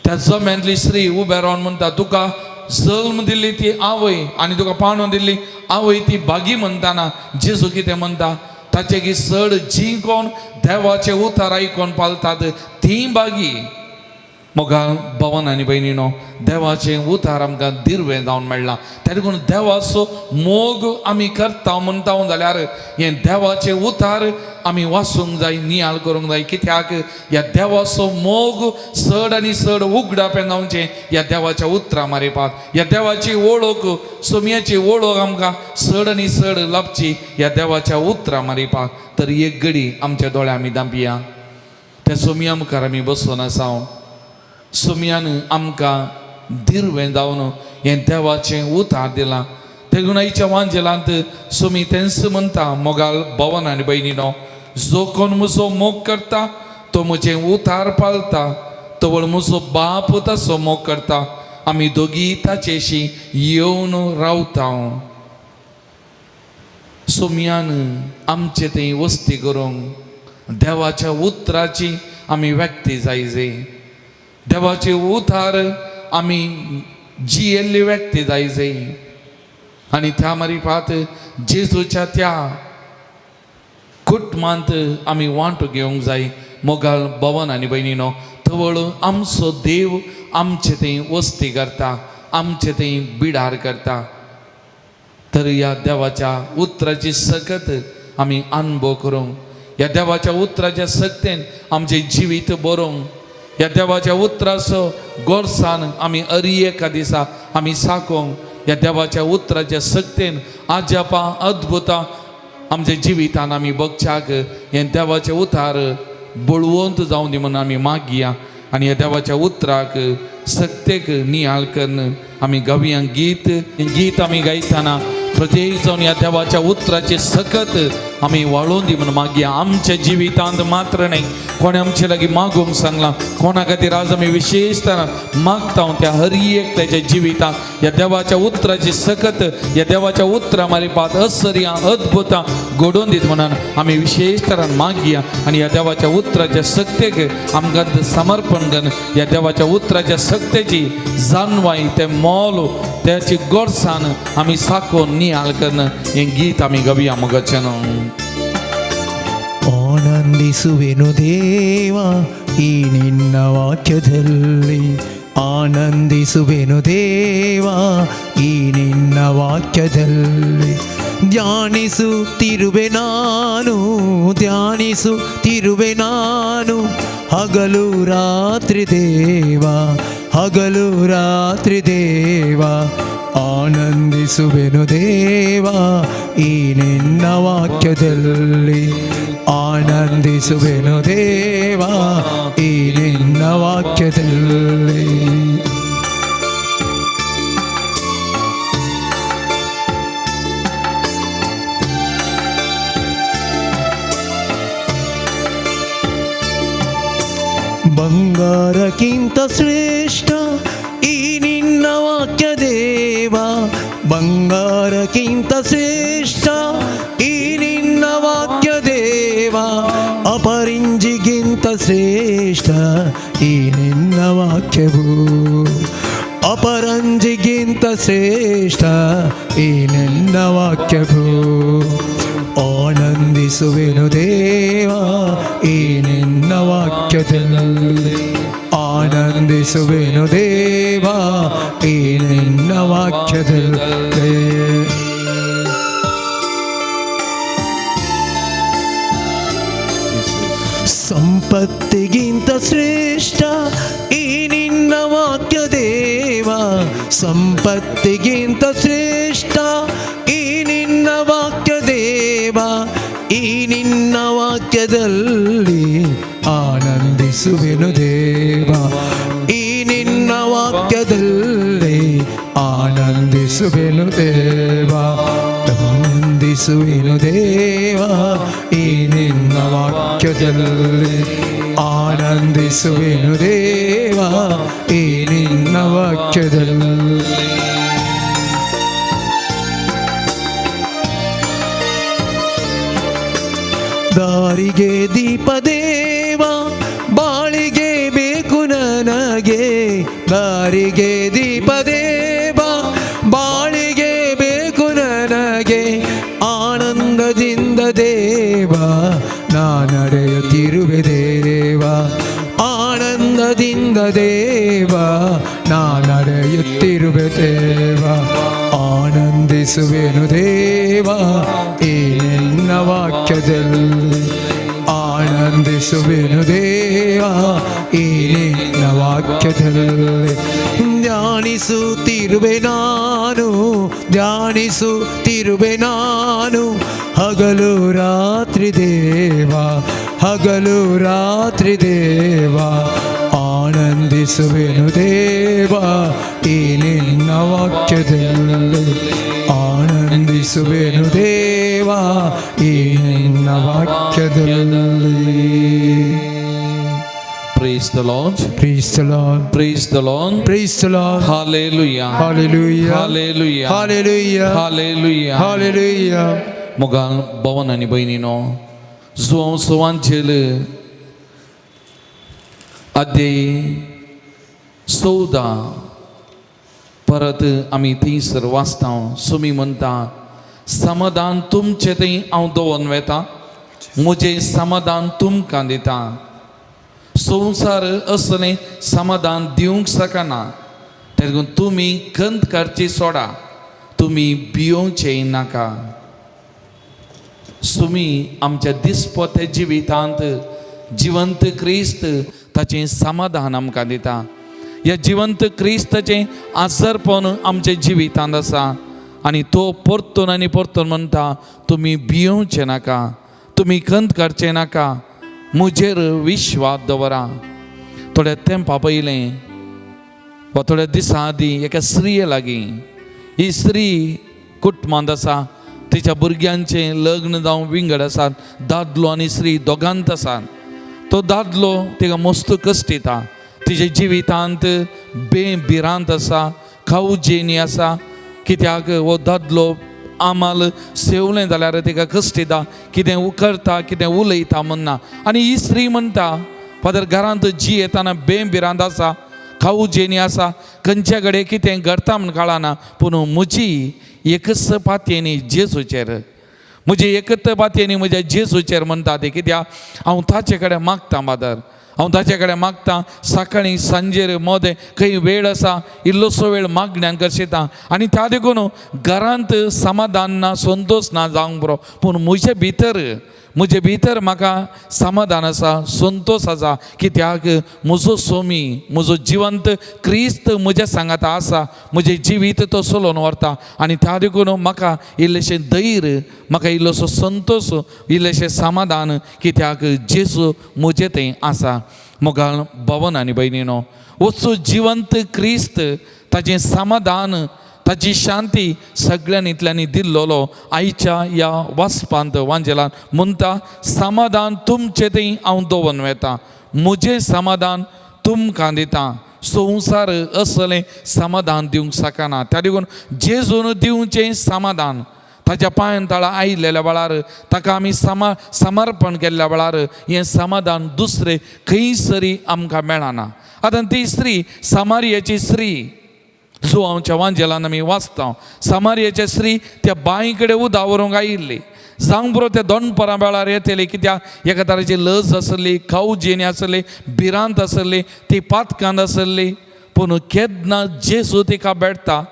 त्या जम्यांतली स्त्री उबे रावन म्हणटा, तुका जल्म दिल्ली ती आवय आनी तुका पाणून दिल्ली आवय ती बागी म्हणटाना जेजू कितें म्हणटा, ताचे की चड जी कोण देवाचे उतार आयकून पालतात ती बागी. मोगाळ भवन आनी भयणीनो, देवाचें उतार आमकां दिर्वें जावन मेळ्ळां. त्या देखून देवाचो मोग आमी करता म्हणटा जाल्यार हें देवाचें उतार आमी वाचूंक जाय, नियाळ करूंक जाय. कित्याक ह्या देवाचो मोग चड आनी चड उगडापें जावचें ह्या देवाच्या उतरां मारिपाक, ह्या देवाची वळख सोमयाची वळख आमकां चड आनी चड लाभची ह्या देवाच्या उतरां मारिपाक. तर एक घडी आमच्या दोळ्या आमी दांपया, त्या सोमया मुखार आमी बसून आसा. सोमयान आमकां दिर्वें जावन हें देवाचें उतार दिलां. तेगून आयच्या वांजेलांत सोमी तेंच म्हणटा, मोगाल भवन आनी भयणीनो, जो कोण म्हजो मोग करता तो म्हजें उतार पालता, तवळ म्हजो बाप ताचो मोग करता, आमी दोगी ताचेशी येवन रावता. सोमयान आमचे थंय वस्ती करूंक देवाच्या उतराची आमी व्यक्ती जाय, देवाचे उतार आमी जियेल्ली व्यक्ती जाय जाय. आनी त्या मारिपात जेजूच्या त्या कुटुंबांत आमी वांटो घेवंक जाय. मोगाळ भवन आनी भयणीनो, तवळ आमचो देव आमचे थंय वस्ती करता, आमचे थंय बिडार करता. तर ह्या देवाच्या उतराची सकत आमी अनुभव करूंक, ह्या देवाच्या उतराच्या सक्तेन आमचें जिवीत बरोवंक, ह्या देवाच्या उतराचो गोरसान आमी अरी एका दिसा आमी साकोंक ह्या देवाच्या उतराच्या सक्तेन आजापां अद्भुतां आमच्या जिवितान आमी बगच्याक हें देवाचें उतार बळवंत जावं दी म्हणून आमी मागया आनी ह्या देवाच्या उतराक सक्तेक निहाल करून आमी गावया गीत. गीत आमी गायतना प्रत्येक जावन ह्या देवाच्या उतराची सकत आमी वाळोवन दी म्हणून मागया. आमच्या जिवितांत मात्र न्हय, कोणें आमचे लागीं मागूंक सांगलां, कोणा खातीर आज आमी विशेश मागता त्या हर एक त्याच्या जिवितांत ह्या देवाच्या उतराची सकत, ह्या देवाच्या उतरा मारिपात असर्यां अद्भुतां घडोवन दीत म्हणून आमी विशेश तरान मागया आनी ह्या देवाच्या उतराच्या सक्तेक आमकां समर्पण करून ह्या देवाच्या उतराच्या सक्तेची जाणवाय, तें मोल, त्याची गोडसाण आमी साकोवन निहाल करून हें गीत आमी गावया मगचें. ಆನಂದಿಸುವೆನು ದೇವ ಈ ನಿನ್ನ ವಾಕ್ಯದಲ್ಲಿ, ಆನಂದಿಸುವೆನು ದೇವ ಈ ನಿನ್ನ ವಾಕ್ಯದಲ್ಲಿ, ಧ್ಯಾನಿಸುತ್ತಿರುವೆ ನಾನು, ಧ್ಯಾನಿಸುತ್ತಿರುವೆ ನಾನು, ಹಗಲು ರಾತ್ರಿ ದೇವ, ಹಗಲು ರಾತ್ರಿ ದೇವ, ಆನಂದಿಸುವೆನು ದೇವ ಈ ನಿನ್ನ ವಾಕ್ಯದಲ್ಲಿ, ಆನಂದಿಸುವೆನು ದೇವ ಈ ನಿನ್ನ ವಾಕ್ಯದಲ್ಲಿ. ಬಂಗಾರಕ್ಕಿಂತ ಶ್ರೇಷ್ಠ ಈ ನಿನ್ನ ವಾಕ್ಯ ದೇವ, ಬಂಗಾರಕ್ಕಿಂತ ಶ್ರೇಷ್ಠ ಈ ನಿನ್ನ ವಾಕ್ಯ ದೇವ, ಅಪರಿಂಜಿಗಿಂತ ಶ್ರೇಷ್ಠ ಈ ನಿನ್ನ ವಾಕ್ಯವು, ಅಪರಂಜಿಗಿಂತ ಶ್ರೇಷ್ಠ ಈ ನಿನ್ನ ವಾಕ್ಯವು, ಆನಂದಿಸುವೆನು ದೇವ ಈ ನಿನ್ನ ವಾಕ್ಯದಲ್ಲಿ, ಆನಂದಿಸುವೆನು ದೇವ ಈ ನಿನ್ನ ವಾಕ್ಯದಲ್ಲಿ. ಸಂಪತ್ತಿಗಿಂತ ಶ್ರೇಷ್ಠ ಈ ನಿನ್ನ ವಾಕ್ಯ ದೇವ, ಸಂಪತ್ತಿಗಿಂತ ಶ್ರೇಷ್ಠ ಈ ನಿನ್ನ ವಾಕ್ಯ ದೇವ, ಈ ನಿನ್ನ ವಾಕ್ಯದಲ್ಲಿ ಆನಂದಿಸುವೆನು ದೇವ, ಈ ನಿನ್ನ ವಾಕ್ಯದಲ್ಲಿ ಆನಂದಿಸುವೆನು ದೇವ, ಆನಂದಿಸುವೆನು ದೇವ ಈ ನಿನ್ನ ವಾಕ್ಯದಲ್ಲಿ, ಆನಂದಿಸುವೆನು ದೇವ ಈ ನಿನ್ನ ವಾಕ್ಯದಲ್ಲಿ. ದಾರಿಗೆ ದೀಪದೇವ ಬಾಳಿಗೆ ಬೇಕು ನನಗೆ, ದಾರಿಗೆ ದೀಪದೇವ ಬಾಳಿಗೆ ಬೇಕು ನನಗೆ, ಆನಂದದಿಂದ ದೇವ ನಾ ನಡೆಯುತ್ತಿರುವೆ ದೇವ, ಆನಂದದಿಂದ ದೇವ ನಾ ನಡೆಯುತ್ತಿರುವೆ ದೇವ, ಆನಂದಿಸುವೆನು ದೇವ ಈ ನಿನ್ನ ವಾಕ್ಯದಲ್ಲಿ, ಆನಂದಿಸುವೆನು ದೇವ ಈ ನಿನ್ನ ವಾಕ್ಯದಲ್ಲಿ, ಧ್ಯಾನಿಸುತ್ತಿರುವೆ ನಾನು, ಧ್ಯಾನಿಸುತ್ತಿರುವೆ ನಾನು, ಹಗಲು ರಾತ್ರಿ ದೇವ, ಹಗಲು ರಾತ್ರಿ ದೇವ, ಆನಂದಿಸುವೆನು ದೇವ ಈ ನಿನ್ನ ವಾಕ್ಯದಲ್ಲಿ, ಆನಂದಿಸುವೆನು ದೇವ ಈ ನಿನ್ನ ವಾಕ್ಯದಲ್ಲಿ. Praise the Lord. Praise the Lord. Praise the Lord. Praise the Lord. Hallelujah. Hallelujah. Hallelujah. Hallelujah. Hallelujah. Hallelujah. मोगाल भवन आनी भयणीनो, जुवांव सुवांचेल अध्याय 14 परत आमी थंयसर वाचता. सुमी म्हणटा, समाधान तुमचें थंय हांव दवरून वेता, म्हजें समाधान तुमकां दिता. संवसार असलें समाधान दिवंक शकना, तेका तुमी खंत काडची सोडा, तुमी भियोवचें नाका. सुमी आमच्या दिसपत्या जिवितांत जिवंत क्रिस्त ताचें समाधान आमकां दिता. ह्या जिवंत क्रिस्ताचें आसरपण आमच्या जिवितांत आसा आनी तो परतून आनी परतून म्हणटा, तुमी भियोवचें नाका, तुमी खंत काडचें नाका, म्हजेर विश्वास दवरा. थोड्या तेंपा पयलें वा थोड्या दिसां आदीं एका स्त्रिये लागीं, ही स्त्री कुटुंबांत आसा, तिच्या भुरग्यांचें लग्न जावं विंगड आसात, दादलो आनी स्त्री दोगांत आसात. तो दादलो तिका मस्त कश्ट दिता, तिच्या जिवितांत भिरांत आसा, खावजेनी आसा, कित्याक हो दादलो आमाल सेवलें जाल्यार तिका कश्ट दिता, कितें करता कितें उलयता म्हणना. आनी ही स्त्री म्हणटा, फादर घरांत जी येताना भिरांत आसा, खावजेनी आसा, खंयच्या कडेन कितें घडटा म्हूण कळना, पूण म्हजी एकच पातयेनी जेजूचेर, म्हजी एकच पातयेनी म्हज्या जेजूचेर म्हणटा ती. कित्याक हांव ताचे कडेन मागतां फादर, हांव ताचे कडेन मागतां सकाळीं सांजेर मोदें खंय वेळ आसा इल्लोसो वेळ मागण्यान करशिता आनी त्या देखून घरांत समाधान ना, संतोश ना जावंक बरो, पूण म्हजे भितर म्हाका समाधान आसा, संतोश आसा, कित्याक म्हजो सोमी, म्हजो जिवंत क्रिस्त म्हज्या सांगाता आसा, म्हजें जिवीत तो चलोवन व्हरता आनी त्या देखून म्हाका इल्लेशें धैर्य, म्हाका इल्लोसो संतोश, इल्लेशें समाधान, कित्याक जेजू म्हजें थंय आसा. मोगाळ भवन आनी भयणीनो, वचू जिवंत क्रिस्त ताचें समाधान, ताची शांती सगळ्यांनी इतल्यांनी दिल्लोलो आयच्या ह्या वाचपांत वांजेलान म्हणटा, समाधान तुमचें थंय हांव दवरून वेता, म्हजें समाधान तुमकां दिता, संवसार असलें समाधान दिवंक शकना. त्या देखून जेजून दिवचें समाधान ताच्या पांयान तळा आयिल्ल्या वेळार, ताका आमी समर्पण केल्ल्या वेळार हें समाधान दुसरें खंयसरी आमकां मेळना. आतां ती स्त्री समारियाची स्त्री, जो आमच्या वांजेलान आमी वाचता, समारियाची स्त्री त्या बांय कडेन उदक व्हरूंक आयिल्ली, जावंक पुरो त्या दोनपरां वेळार येतली, कित्याक एका तरेची लज आसली, खावजेनी आसली, भिरांत आसली, ती पातकांत आसली. पूण केन्ना जेजू तिका भेटता,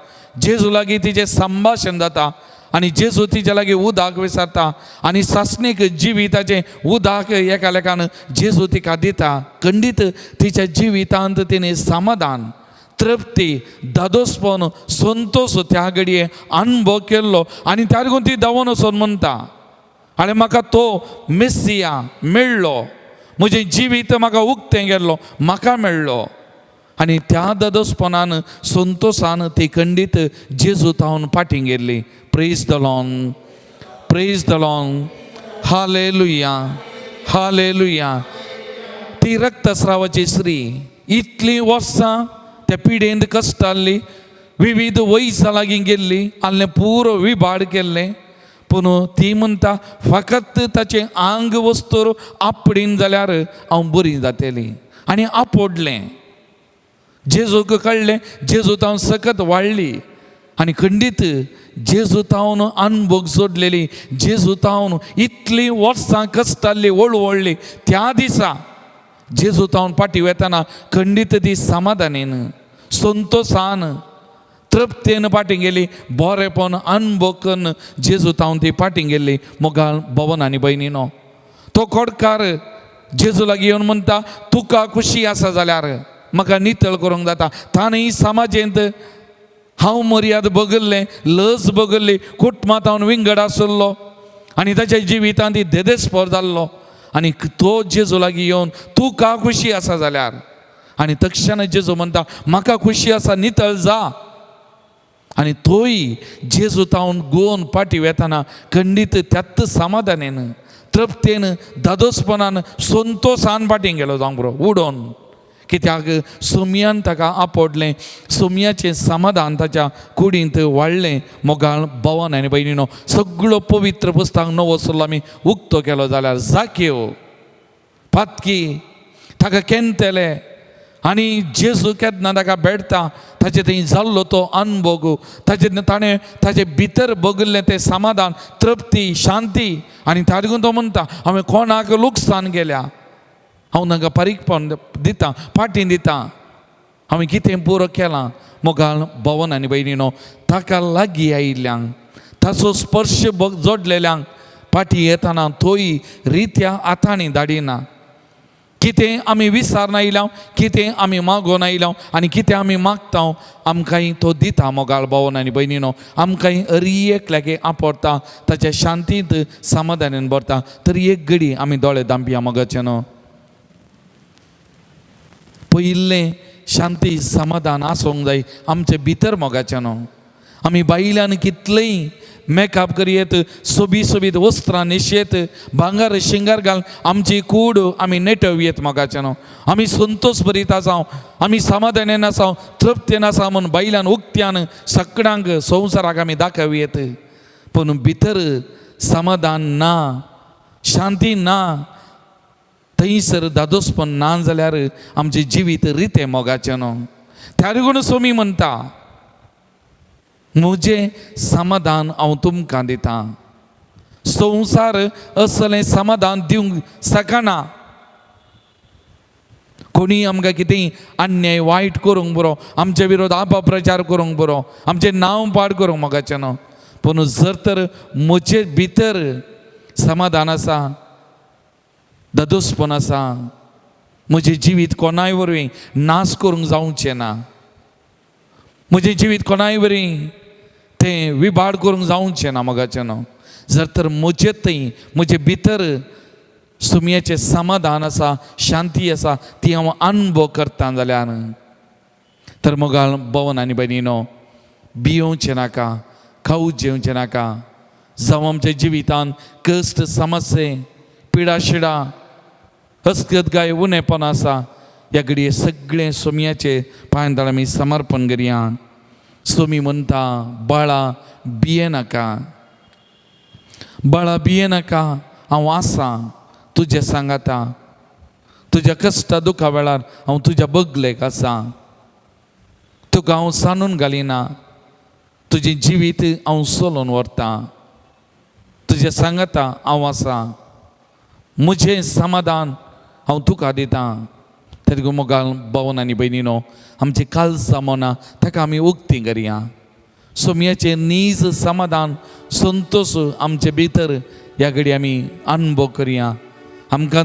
जेजू लागीं तिचें संभाशण जाता आनी जेजू तिच्या लागीं उदक विचारता आनी सासणीक जिविताचें उदक एका लेखान जेजू तिका दिता. खंडीत तिच्या जिवितांत तिणें समाधान, तृप्ती, दादोसपण, संतोश त्या घडये अनुभव केल्लो आनी त्या लागून ती धांवून वचून म्हणटा, आनी म्हाका तो मेसिया मेळ्ळो, म्हजें जिवीत म्हाका उक्तें गेल्लो म्हाका मेळ्ळो. आनी त्या दादोसपणान संतोशान ती खंडीत जेजू तावन फाटीं गेल्ली. Praise the Lord, praise the Lord, hallelujah, hallelujah. ती रक्तस्रावाची स्त्री इतलीं वर्सां त्या पिडेंत कश्टाल्ली, विविध वैजा लागीं गेल्ली, आनी पुरो विबाड केल्लें, पूण ती म्हणटा फकत ताचें आंग वस्तूर आपडीन जाल्यार हांव बरी जातली. आनी आपोडलें, जेजूक कळ्ळें, जेजू तावन सकत वाडली आनी खंडीत जेजू तावन अनभोग जोडलेली, जेजू तावन इतलीं वर्सां कश्टाल्ली, वळवळ्ळी, त्या दिसा जेजू तावन फाटीं वेतना खंडीत ती समाधानेन, संतोशान, तृप्तेन फाटीं गेली, बरेपण अनभोग कन्न जेजू तावन ती फाटीं गेल्ली. मोगाळ भवन आनी भयणीनो, तो कोडकार जेजू लागीं येवन म्हणटा, तुका खुशी आसा जाल्यार म्हाका नितळ करूंक जाता. ताणें समाजेंत हांव मर्याद बगल्लें, लज बगल्ली, कुटुंबांत हांव विंगड आसलो आनी ताच्या जिवितांत ती देदेस्पोर जाल्लो. आनी तो जेजू लागीं येवन तुका खुशी आसा जाल्यार, आनी तक्षण जेजू म्हणटा म्हाका खुशी आसा, नितळ जा. आनी तोय जेजू तावन गोवन फाटीं वेतना खंडीत त्याच समाधानेन, तृप्तेन, दादोसपणान, संतोशान फाटीं गेलो जावंक बरो उडोवन, कित्याक सोमयान ताका आपोडलें, सोमयाचें समाधान ताच्या कुडींत वाडलें. मोगाळ भवन आनी भयणीनो, सगळो पवित्र पुस्तक नवो सल्लो आमी उक्तो केलो जाल्यार जाकेव पातकी ताका केन्ना आनी जेजू केन्ना ताका भेटता, ताचे थंय जाल्लो तो अनभोग, ताचे ताणें ताचे भितर बगल्लें तें समाधान, तृप्ती, शांती. आनी ताका लागून तो म्हणटा हांवें कोणाक लुकसाण केल्या, हांव तांकां पारीकपण दितां, फाटीं दितां, हांवें कितें पुरो केलां. मोगाळ भवन आनी भयणीनो, ताका लागीं आयिल्ल्यांक, ताचो स्पर्श जोडलेल्यांक फाटीं येतना तोय रित्या हातांनी धाडिना. कितें आमी विसार आयल्या, कितें आमी मागोन आयल्या आनी कितें आमी मागता, आमकांय तो दिता. मोगाळ भावन आनी भयणीनो, आमकांय हरी एकल्याक आपडटा, ताच्या शांतींत समाधानान भरता. तर एक घडी आमी दोळे दांपया मोगाचे न्हू. पयिल्लें शांती समाधान आसूंक जाय आमचे भितर मोगाचें न्हू. आमी बायल्यान कितलेंय मेकअप करयेत, सोबीत सोबीत वस्त्रां न्हेसयेत, भांगर शिंगार घाल आमची कूड आमी नेटवयेत मोगाचें न्हू. आमी संतोश भरीत आसा, आमी समाधानान आसा, तृप्तेन आसा म्हूण बायल्यान उक्त्यान सगळ्यांक संवसाराक आमी दाखोवयेत. पूण भितर समाधान ना, शांती ना, थंयसर दादोसपण ना जाल्यार आमचें जिवीत रितें मोगाचें न्हू. त्या लागून सोमी म्हणटा, म्हजें समाधान हांव तुमकां दितां. संवसार असलें समाधान दिवंक शकना. कोणीय आमकां कितेंय अन्याय वायट करूंक बरो, आमचे विरोध अपप्रचार करूंक बरो, आमचें नांव पाड करूंक मोगाचें न्हू. पूण जर तर म्हजे भितर समाधान आसा, दादोसपण आसा, म्हजें जिवीत कोणाय वरवीं नाश करूंक जावचें ना, म्हजें जिवीत कोणाय वरवीं तें विबाड करूंक जावचें ना मोगाचें न्हू. जर तर म्हजे थंय म्हजे भितर सुमयेचें समाधान आसा, शांती आसा, ती हांव अनुभव करता जाल्यार तर मोगाळ भवन आनी भयणीनो, भियोवचें नाका, खाऊ जेवचें नाका. जावं आमच्या जिवितान कश्ट, समस्ये, पिडा शिडा, हसगत गाय, उणेपण आसा, ह्या घडये सगळें सोमयाचे पांय आमी समर्पण करया. सोमी म्हणटा, बाळा भिये नाका, बाळा भिये नाका, हांव आसा तुजें सांगाता. तुज्या कश्टा दुखा वेळार हांव तुज्या बगलेक आसा. तुका हांव सांडून घालिना, तुजें जिवीत हांव चलोवन व्हरतां. तुजें सांगाता हांव आसा, म्हजें समाधान हांव तुका दितां. तेदो मोगाळ भवन आनी भयणीनो, आमची कालसां मनां ताका आमी उक्ती करया. सोमयाचें नीज समाधान, संतोश आमचे भितर ह्या घडी आमी अनुभव करया. आमकां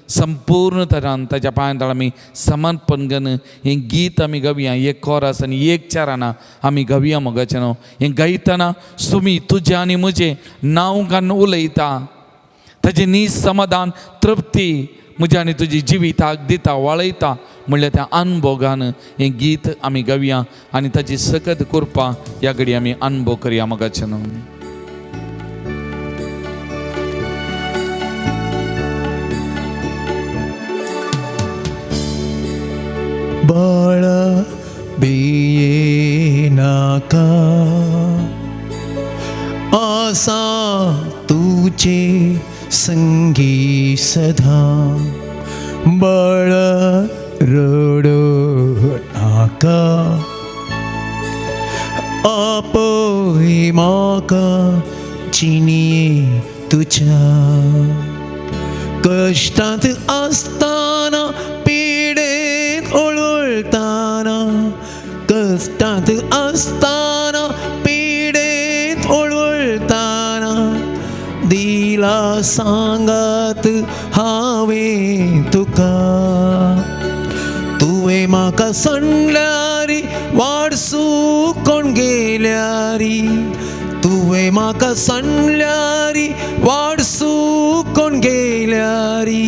संपूर्ण तरान ताच्या पांयां आमी समर्पण करून हें गीत आमी गावया. एक कोरस आनी एक चाराना आमी गावया मोगाचें न्हू. हें गायतना सुमी तुजें आनी म्हजें नांव काडून उलयता. ताजें नीज समाधान, तृप्ती म्हज्या आनी तुजी जिविताक दिता, वाळयता म्हणल्यार त्या अनुभोगान हें गीत आमी गावया आनी ताची सकत कृपा ह्या घडी आमी अनुभव करया मोगाचें न्हू. बाळा भिये नाका, आसा तुझे संगी सदा. बाळा रडो नाका, आपय म्हाका जिणये तुज्या. कश्टांत आसतना, पिडेंत ओळवळटाना, कश्टांत आसतना, पिडेंत ओळवळटाना, दिला सांगात हांवें तुका. तुवें म्हाका सांडल्यारी, वाडसू कोण गेल्यारी, तुवें म्हाका सांडल्यारी, वाडसू कोण गेल्यारी,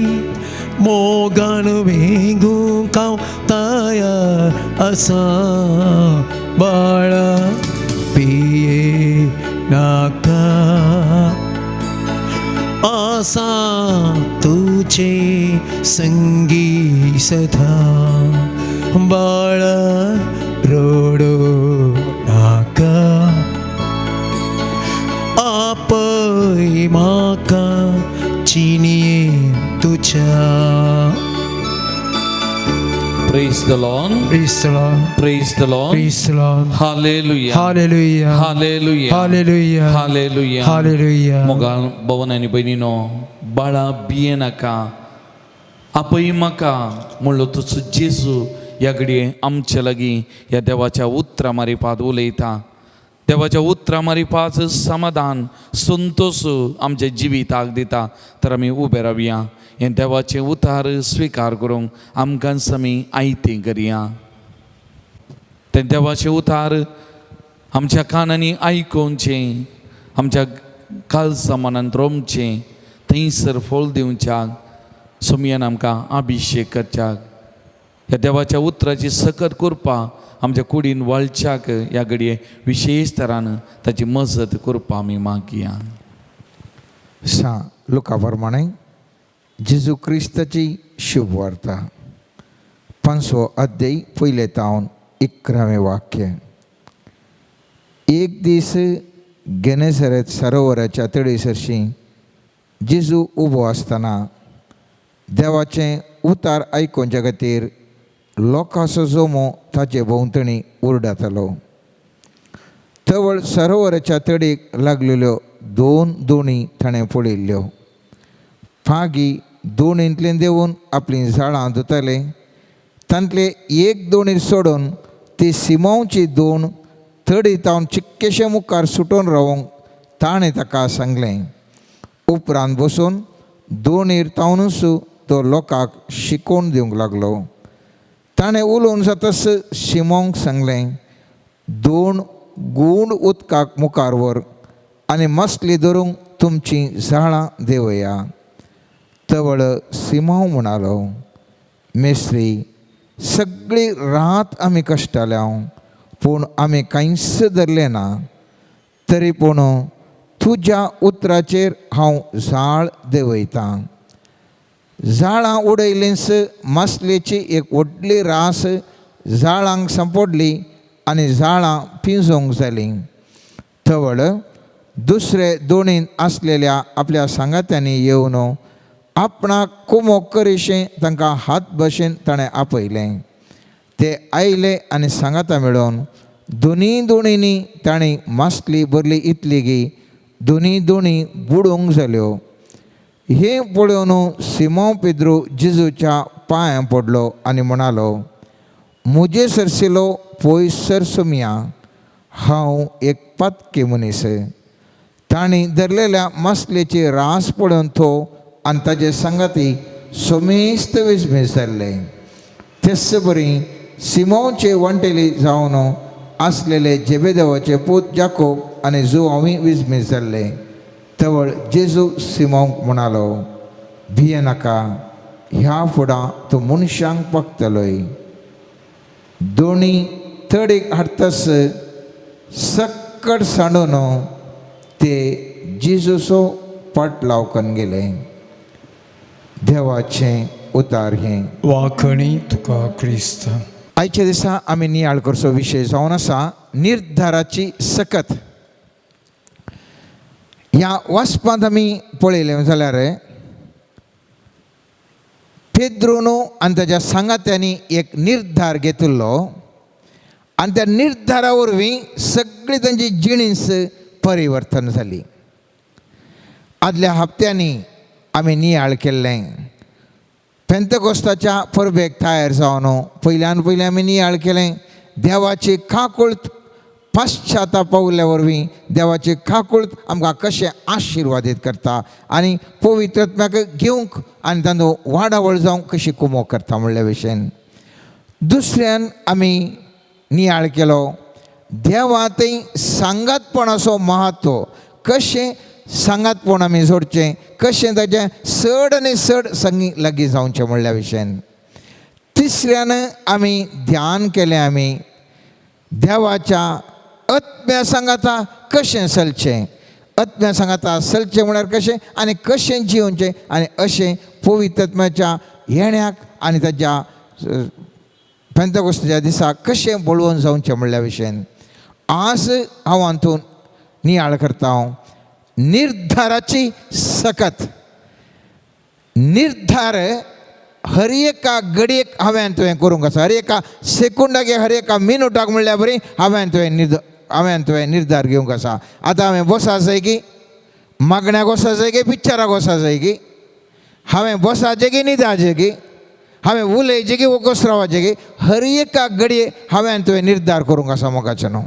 मोगान वेगूंक हांव तयार आसा. बाळा भिये नाका, आसा तुझे संगी सदा. बाळा रडो नाका, आपय म्हाका जिणये तुज्या. Praise the Lord. Praise the Lord. Praise the Lord. Praise the Lord. Hallelujah. Hallelujah. Hallelujah. Hallelujah. Hallelujah. Hallelujah. मोगाळ भवन आनी भयणीनो, बाळा भिये नाका, आपय म्हाका म्हणलो तुजो जेजू ह्या घडये आमचे लागीं ह्या देवाच्या उतरां मारिपाद उलयता. देवाच्या उतरां मारिपाच समाधान संतोश आमच्या जिविताक दिता. तर आमी उबे रावया, हें देवाचें उतार स्विकार करूंक आमकां आमी आयतें करया. तें देवाचें उतार आमच्या कानांनी आयकुचें, आमच्या कालसा मनांत रोमचें, थंयसर फळ दिवच्याक सोमयान आमकां अभिशेक करच्याक ह्या देवाच्या उतराची सकत करपा आमच्या कुडीन वळच्याक ह्या घडये विशेश तरान ताची मजत करपा आमी मागया. सा लुका प्रमाणे जेजू क्रिस्ताची शुभ वार्ता, 5वो अध्याय, पयलें तावन 11वें वाक्य. एक दीस गेनेसरेत सरोवराच्या तडी सरशी जेजू उबो आसतना देवाचें उतार आयकुच्या खातीर लोकांचो जमो ताचे भोंवतणी उरडातालो. तवळ सरोवराच्या तडीक लागलेल्यो दोन दोणी ताणें पळयल्ल्यो. पागी दोणींतल्यान देंवून आपलीं जाळां धुताले. तांतले एक दोणी सोडून ती सिमोवची दोन तडी तावन चिक्केशे मुखार सुटून रावंक ताणें ताका सांगलें. उपरांत बसून दोणीर तावनूच तो लोकांक शिकोवन दिवंक लागलो. ताणें उलोवन जातच शिमोंक सांगलें, दोन गूण उदकाक मुखार व्हर आनी मसली धरूंक तुमचीं जाळां देंवया. तवळ सिमांव म्हणालो, मेस्त्री, सगळी रात आमी कश्टाल्या पूण आमी कांयच धरलें ना, तरी पूण तुज्या उतराचेर हांव जाळ देंवयतां. जाळां उडयलींच मासलेची एक व्हडली रास जाळांक सांपडली आनी जाळां पिंजोंक जालीं. तवळ दुसरे दोणीन आसलेल्या आपल्या सांगात्यांनी येवन आपणाक कुमोक करिशें तांकां हात भशेन ताणें आपयलें. ते आयले आनी सांगाता मेळोवन दोनी दोणींनी तांणी मासली भरली इतली गी दोनी दोणी बुडोवंक जाल्यो. हें पळोवन सिमो पेद्रू जेजूच्या पांयां पडलो आनी म्हणालो, म्हजे सरशिलो पयसर सोमया, हांव एक पातकी मनीस. तांणी धरलेल्या मासलेची रास पळोवन तो आनी ताजे सांगाती समेस्त विस्मीत जाल्ले. तेच बरी सिमोवचे वण्टेली जावन आसलेले जेबेदेवाचे पूत जाकोब आनी जुवांवूय विस्मीत जाल्ले. तवळ जेजू सिमोंक म्हणालो, भिये नाका, ह्या फुडां तूं मनशांक पगतलोय. दोणी तडीक हाडतस सक्कड सांडून ते जेजूचो पाटलाव करून गेले. देवाचें उतार हें. वाखणी तुका क्रिस्त. आयच्या दिसा आमी नियाळ करचो विशय जावन आसा निर्धाराची सकत. ह्या वाचपांत आमी पळयलें जाल्यार पेद्रोनो आनी ताच्या सांगात्यांनी एक निर्धार घेतिल्लो आनी त्या निर्धारा वरवीं सगळी तांची जिणेस परिवर्तन जाली. आदल्या हप्त्यांनी आमी नियाळ केल्लें पेंतकोस्ताच्या परबेक तयार जावन पयल्यान पयलीं आमी नियाळ केलें देवाची काकूळ पाश्चाताप पावल्या वरवीं देवाची काकूळ आमकां कशें आशिर्वादीत करता आनी पवित्र आत्म्याक घेवंक आनी तांचो वाडावळ जावंक कशी कुमोक करता म्हणल्या विशयन. दुसऱ्यान आमी नियाळ केलो देवा थंय सांगातपणाचो महत्व, कशें सांगातपण आमी जोडचें, कशें ताचें चड आनी चड संगी लागीं जावचें म्हणल्या विशयान. तिसऱ्यान आमी ध्यान केलें आमी देवाच्या आत्म्या सांगाता कशें चलचें, आत्म्या सांगाता चलचें म्हळ्यार कशें आनी कशें जियोवचें आनी अशें पवित्र आत्म्याच्या येण्याक आनी ताच्या पेंतकोस्ताच्या दिसा कशें बळवंत जावचें म्हणल्या विशयान. आज हांव हातूंत नियाळ करता हांव निर्धाराची सकत. निर्धार हर एका घडयेक हांवें तुवें करूंक आसा, हर एका सेकंडाक, हर एका मिनुटाक म्हणल्यार बरी हांवें तुवें निर्धार घेवंक आसा. आतां हांवें बसा जाय की मागण्याक वचा जाय की पिक्चराक वचा जाय की, हांवें बसाचें की न्हिदाचें की, हांवें उलयचें की वोगोस रावपाचें की, हर एका घडये हांवें तुवें निर्धार करूंक आसा मोगाचें न्हू.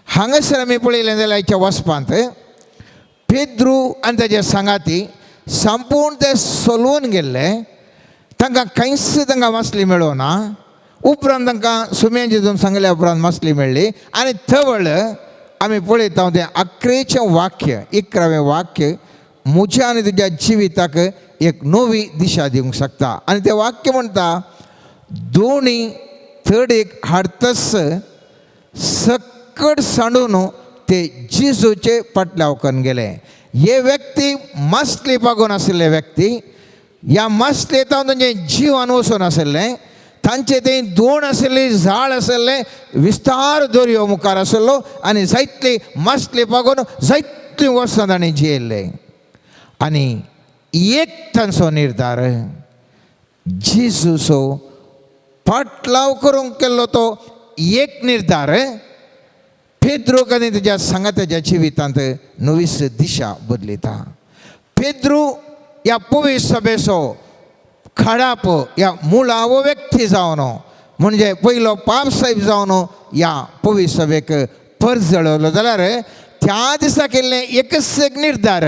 हांगासर आमी पळयलें जाल्यार आयच्या वचपांत पेद्रू आनी ताजे सांगाती संपूर्ण ते सोलवून गेल्ले. तांकां कांयच तांकां मासली मेळना. उपरांत तांकां सुम्यान जेजून सांगल्या उपरांत मासली मेळ्ळी. आनी थवळ आमी पळयता तें अकरेचें वाक्य, 11वें वाक्य म्हज्या आनी तुज्या जिविताक एक नवी दिशा दिवंक शकता. आनी तें वाक्य म्हणटा, दोणी थडेक हाडतस सकट सांडून ते जेजूचे फाटल्यावकन गेले. हे व्यक्ती मासली पागून आशिल्ले व्यक्ती, ह्या मासले तावन तांचें जिवन वचून आशिल्लें. तांचे ते दोण आशिल्ली, झाड आशिल्लें, विस्तार दर्यो मुखार आशिल्लो आनी जायतली मासली पागून जायतलीं वर्सां तांणी जियेल्ले. आनी एक तांचो निर्धार जेजूचो फाटलाव करूंक केल्लो तो एक निर्धार पेद्रूक आनी तेज्या सांगाताच्या जिवितांत नवीच दिशा बदलिता. पेद्रू ह्या पवित्र सभेचो खडाप ह्या मुळावो व्यक्ती जावन, म्हणजे पयलो पाप साहेब जावन ह्या पवित्र सभेक परजळवलो जाल्यार त्या दिसा केल्लें एकच एक निर्धार,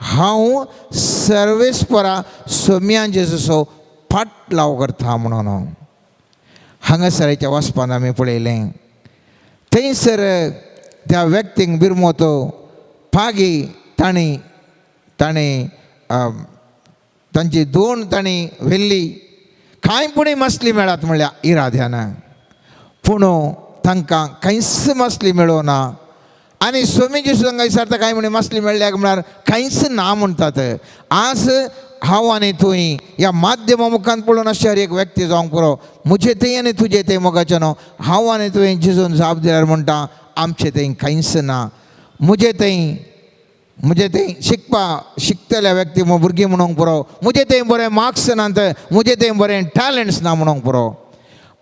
हांव सर्वेस्परा सोम्यान जेजूचो फाटलाव करता म्हणून. हांगासराच्या वचपान आमी पळयलें, थंयसर त्या व्यक्तींक बिरमोतो पागी तांणी ताणें तांची दोन तांणी व्हेल्ली, कांय पुणी मासली मेळात म्हणल्या इराद्यान, पूण तांकां कांयच मासली मेळना. आनी स्वामी जेजू तांकां विचारता, कांय म्हणी मासली मेळ्ळ्या म्हळ्यार कांयच ना म्हणटात. आज हांव आनी तुवें ह्या माध्यमा मुखान पळोवन अशें एक व्यक्ती जावंक पुरो, म्हजे थंय आनी तुजे थंय मोगाचें न्हू. हांव आनी तुवें जेजून जाप दिल्यार म्हणटा, आमचें थंय कांयच ना. म्हजे थंय म्हजे थंय शिकपा शिकतल्या व्यक्ती भुरगीं म्हणूंक पुरो, म्हजे थंय बरें मार्क्स नात, म्हजे थंय बरें टॅलंट्स ना म्हणूंक पुरो.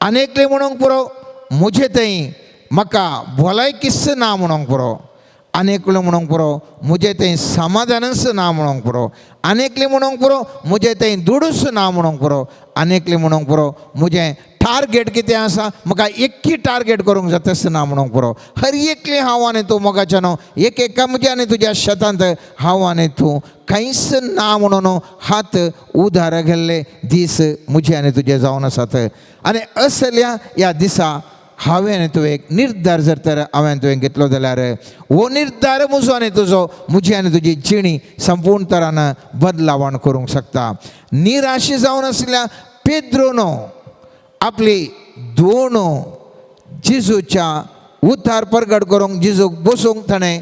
आनी एकलें म्हणूंक पुरो, म्हजे थंय म्हाका भलायकीच ना म्हणूंक पुरो. आनी एकलो म्हणूंक पुरो, म्हजें थंय समाधानच ना म्हणूंक पुरो. आनी एकलें म्हणूंक पुरो, म्हजें थंय दुडूच ना म्हणूंक पुरो. आनी एकलें म्हणूंक पुरो, म्हजें टार्गेट कितें आसा, म्हाका एक्की टार्गेट करूंक जाताच ना म्हणूंक पुरो. हर एकलें हांव आनी तूं मोगाचें न्हू, एक एका म्हज्या आनी तुज्या शेतांत हांव आनी तूं कांयच ना म्हणून हात उदार गेल्ले दीस म्हजे आनी तुजे जावन आसात. आनी असल्या ह्या दिसा हांवें आनी तुवें एक निर्धार जर तर हांवें तुवें घेतलो जाल्यार हो निर्धार म्हजो आनी तुजो म्हजी आनी तुजी जिणी संपूर्ण तरान बदलावण करूंक शकता. निराशी जावन आशिल्ल्या पेद्रोनो आपली दोन जेजूच्या उतार परगट करूंक जेजूक बसूंक ताणें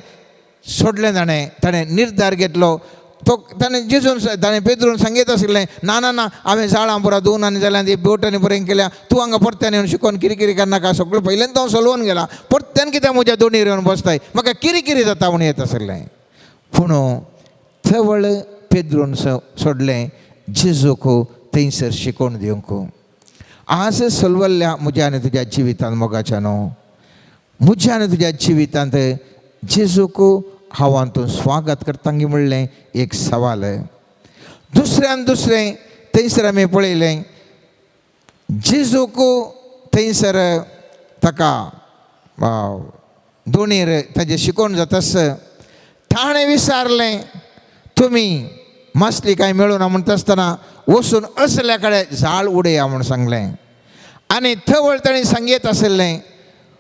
सोडलें. ताणें ताणें निर्धार घेतलो. तो ताणें जेजून ताणें पेद्रून सांगीत आशिल्लें, ना ना ना, हांवें जाळां पुरा दोन आनी जाल्यार ती बोटांनी बरें केल्या, तूं हांगा परत्यान येवन शिकोवन किरी करनाका, सगळें पयल्यान हांव सोलोवन गेला, परत्यान कित्याक म्हज्या दोणीर येवन बसताय, म्हाका किरी जाता म्हूण येत आशिल्लें. पूण थवळ पेद्रून सोडलें जेजूक थंयसर शिकोवन दिवंक. आज सलवल्ल्या म्हज्या आनी तुज्या जिवितांत मोगाच्या न्हू, म्हज्या आनी तुज्या जिवितांत जेजूक हांव तूं स्वागत करतांगी म्हणलें एक सवाल. दुसऱ्यान दुसरें थंयसर आमी पळयलें, जेजूक थंयसर ताका दोणीर ताजें शिकोवन जातास ताणें विचारलें, तुमी मासली कांय मेळूना म्हणटा आसतना वचून असल्या कडेन जाळ उडया म्हूण सांगलें. आनी थवळ ताणें सांगीत आशिल्लें,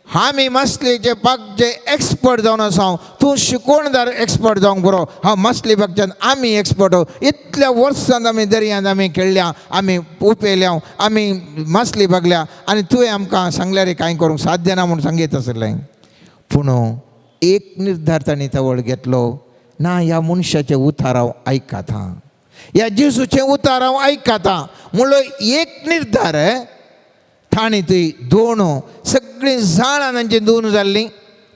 आमी मासलेचे पाकचे एक्सपर्ट जावन आसा, हांव तूं शिकोवणदार एक्सपर्ट जावंक बरो, हांव मासली बागच्यान आमी एक्सपर्ट. इतल्या वर्सांत आमी दर्यांत आमी खेळ्ळ्या, आमी उपेल्या, आमी मासली बागल्या आनी तुवें आमकां सांगल्यार कांय करूंक साध्य ना म्हूण सांगीत आशिल्लें. पूण एक निर्धार तांणी तवळ घेतलो, ना ह्या मनशाचें उतार हांव आयकता, ह्या जेजूचें उतार हांव आयकता म्हणलो एक निर्धार. तांणी ती दोन सगळीं जाळां तांची दोन जाल्लीं,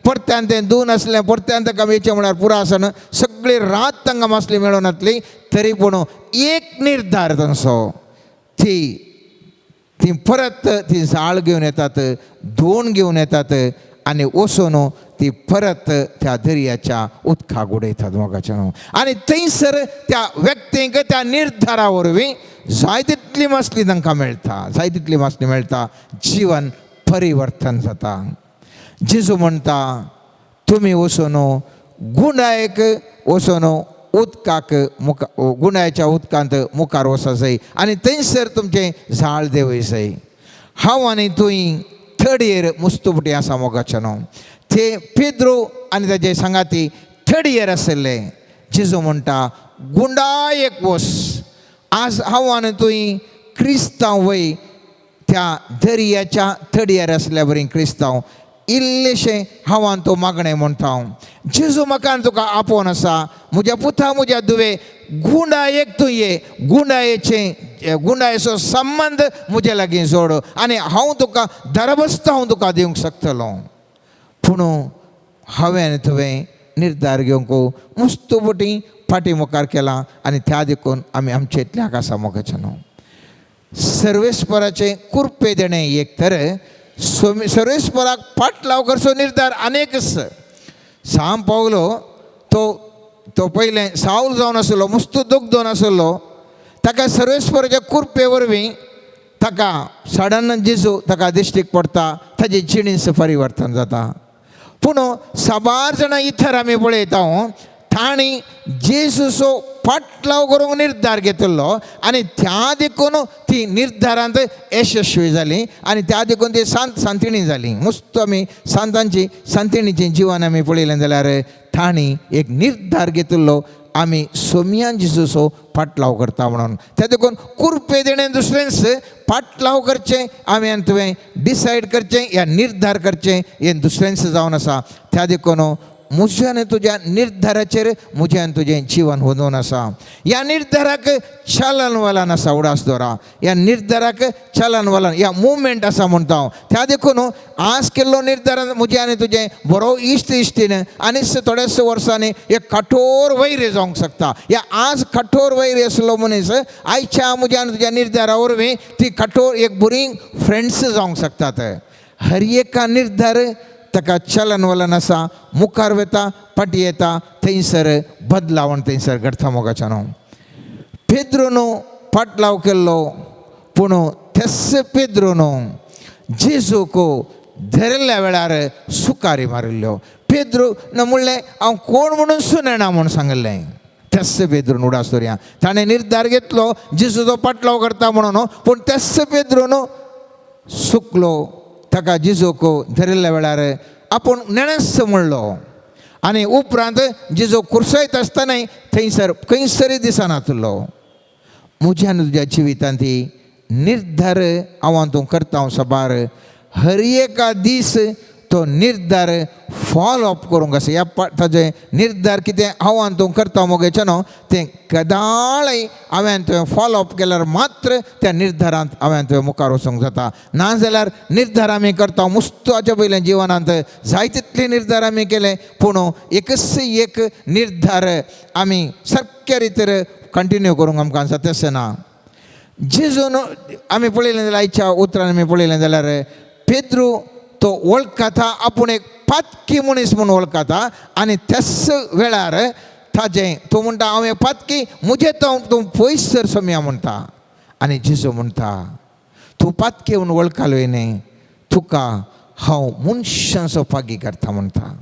परत्यान तें दोन आसलें, परत्यान ताका वेचें म्हळ्यार पुरो आसना, सगळी रात तांकां मासली मेळून नासली, तरी पूण एक निर्धार तांचो, ती ती परत ती जाळ घेवन येतात, दोन घेवन येतात आनी वचून ती परत त्या दर्याच्या उदकाक उडयतात मोगाच्या न्हू. आनी थंयसर त्या व्यक्तींक त्या निर्धारा वरवीं जाय तितली मासली तांकां मेळटा, जाय तितली मासली मेळटा, जिवन परिवर्तन जाता. जेजू म्हणटा, तुमी वचून गुंडायक वचून उदकाक मुखा गुंडायच्या उदकांत मुखार वचो जाय आनी थंयसर तुमचें झाळ देंवय जाय. हांव आनी तुंय थर्ड इयर मुस्तुपटी आसा मोगाचें न्हू. ते पेद्रो आनी ताजे सांगाती थर्ड इयर आशिल्ले. जेजू म्हणटा गुंडायक वस. आज हांव आनी तुंय क्रिस्तांव वय त्या दर्याच्या थर्ड आसल्या बरी क्रिस्तांव इल्लेशें हांव आनी तूं मागणें म्हणटा हांव. जेजू म्हाका आनी तुका आपोवन आसा, म्हज्या पुता म्हज्या धुवे गुंडायेक तूं ये, गुंडायेचें गुंडायेचो संबंद म्हज्या लागीं जोड आनी हांव तुका दरबस्त हांव तुका दिवंक शकतलो. पूण हांवें आनी तुवें निर्धार घेवंक मुस्त बोटी फाटीं मुखार केलां आनी त्या देखून आमी आमचे इतल्याक आसा मोगाचें न्हू. सर्वेस्पराचें कुरपे देणें एक तर सर्वेस्पराक फाटलाव करचो निर्धार अनेकच. साम पावलो तो तो पयलें सावल जावन आसलो, मुस्त दुग्धोन आसलो, ताका सर्वेस्पराच्या कुरपे वरवीं ताका सडन जेजू ताका दिश्टीक पडटा, ताजे जिणेंत परिवर्तन जाता. पूण साबार जाणां इतर आमी पळयता तांणी जेजूचो फाटलाव करूंक निर्धार घेतिल्लो आनी त्या देखून ती निर्धारांत यशस्वी जाली आनी त्या देखून ती सांतिणी जाली. मुस्त आमी सांतांची सांतिणीचें जिवन आमी पळयलें जाल्यार तांणी एक निर्धार घेतिल्लो आमी सोमयान जेजूचो फाटलाव करता म्हणून. त्या देखून कुरपे देणें दुसरेंच फाटलाव करचें आमी आनी तुवें डिसायड करचें या निर्धार करचें हें दुसरेंच जावन आसा. त्या देखून म्हज्या आनी तुज्या निर्धाराचेर म्हजें आनी तुजें जिवन वदून आसा. ह्या निर्धाराक चलन वलन आसा, उडास दवरा. ह्या निर्धाराक चलन वलन ह्या मुवमेंट आसा म्हणटा हांव. त्या देखून आज केल्लो निर्धार म्हजें आनी तुजें बरो इश्ट इश्टीन आनी थोड्याशे वर्सांनी एक कठोर वैर जावंक शकता. ह्या आज कठोर वैर आसलो मनीस आयच्या म्हज्या आनी तुज्या निर्धारा वरवीं ती कठोर एक बरी फ्रेंड्स जावंक शकतात. हर एका निर्धार ताका चलन वलन आसा, मुखार वता फाटीं येता, थंयसर बदलावण थंयसर घडटा मोगाच्या न्हू. पेद्रोन फाटलाव केल्लो पूण तेस पेद्रोन जेजूक धरिल्ल्या वेळार सुकारी मारिल्ल्यो. पेद्रो न म्हणलें हांव कोण म्हणून सुनेना म्हूण सांगिल्लें. तेस पेद्रोन उडास दवरया ताणें निर्धार घेतलो जेजूचो फाटलाव करता म्हणून, पूण तेस पेद्रोन सुकलो. ताका जेजूक धरिल्ल्या वेळार आपूण नेणेच म्हणलो आनी उपरांत जेजू कुर्सयत आसतनाय थंयसर खंयसरय दिसनातलो. म्हज्या आनी तुज्या जिवितांत ती निर्धार हांव तूं करता हांव साबार हर एका दीस तो निर्धार फॉलो अप करूंक आसा. ह्या ताजें निर्धार कितें हांव आनी तूं करता मोगेचें न्हू तें कदाळय हांवें तुवें फॉलो अप केल्यार मात्र त्या निर्धारांत हांवें तुवें मुखार वचूंक जाता. नाजाल्यार निर्धार आमी करता मुस्त हाच्या पयलें जिवनांत जाय तितले निर्धार आमी केले पूण एकच एक निर्धार आमी सारक्या रितीर कंटिन्यू करूंक आमकां आसा तशें ना. जेजून आमी पळयलें जाल्यार आयच्या उतरान आमी पळयलें जाल्यार पेद्रू तो वळखता आपूण एक पातकी मनीस म्हूण वळखता आनी त्याच वेळार ताजें तूं म्हणटा हांव एक पातकी म्हजें तो तूं पयस सर सोमया म्हणटा आनी जेजू म्हणटा तूं पातकी म्हूण वळखलो न्ही तुका हांव मनशांचो पागी करता म्हणटा,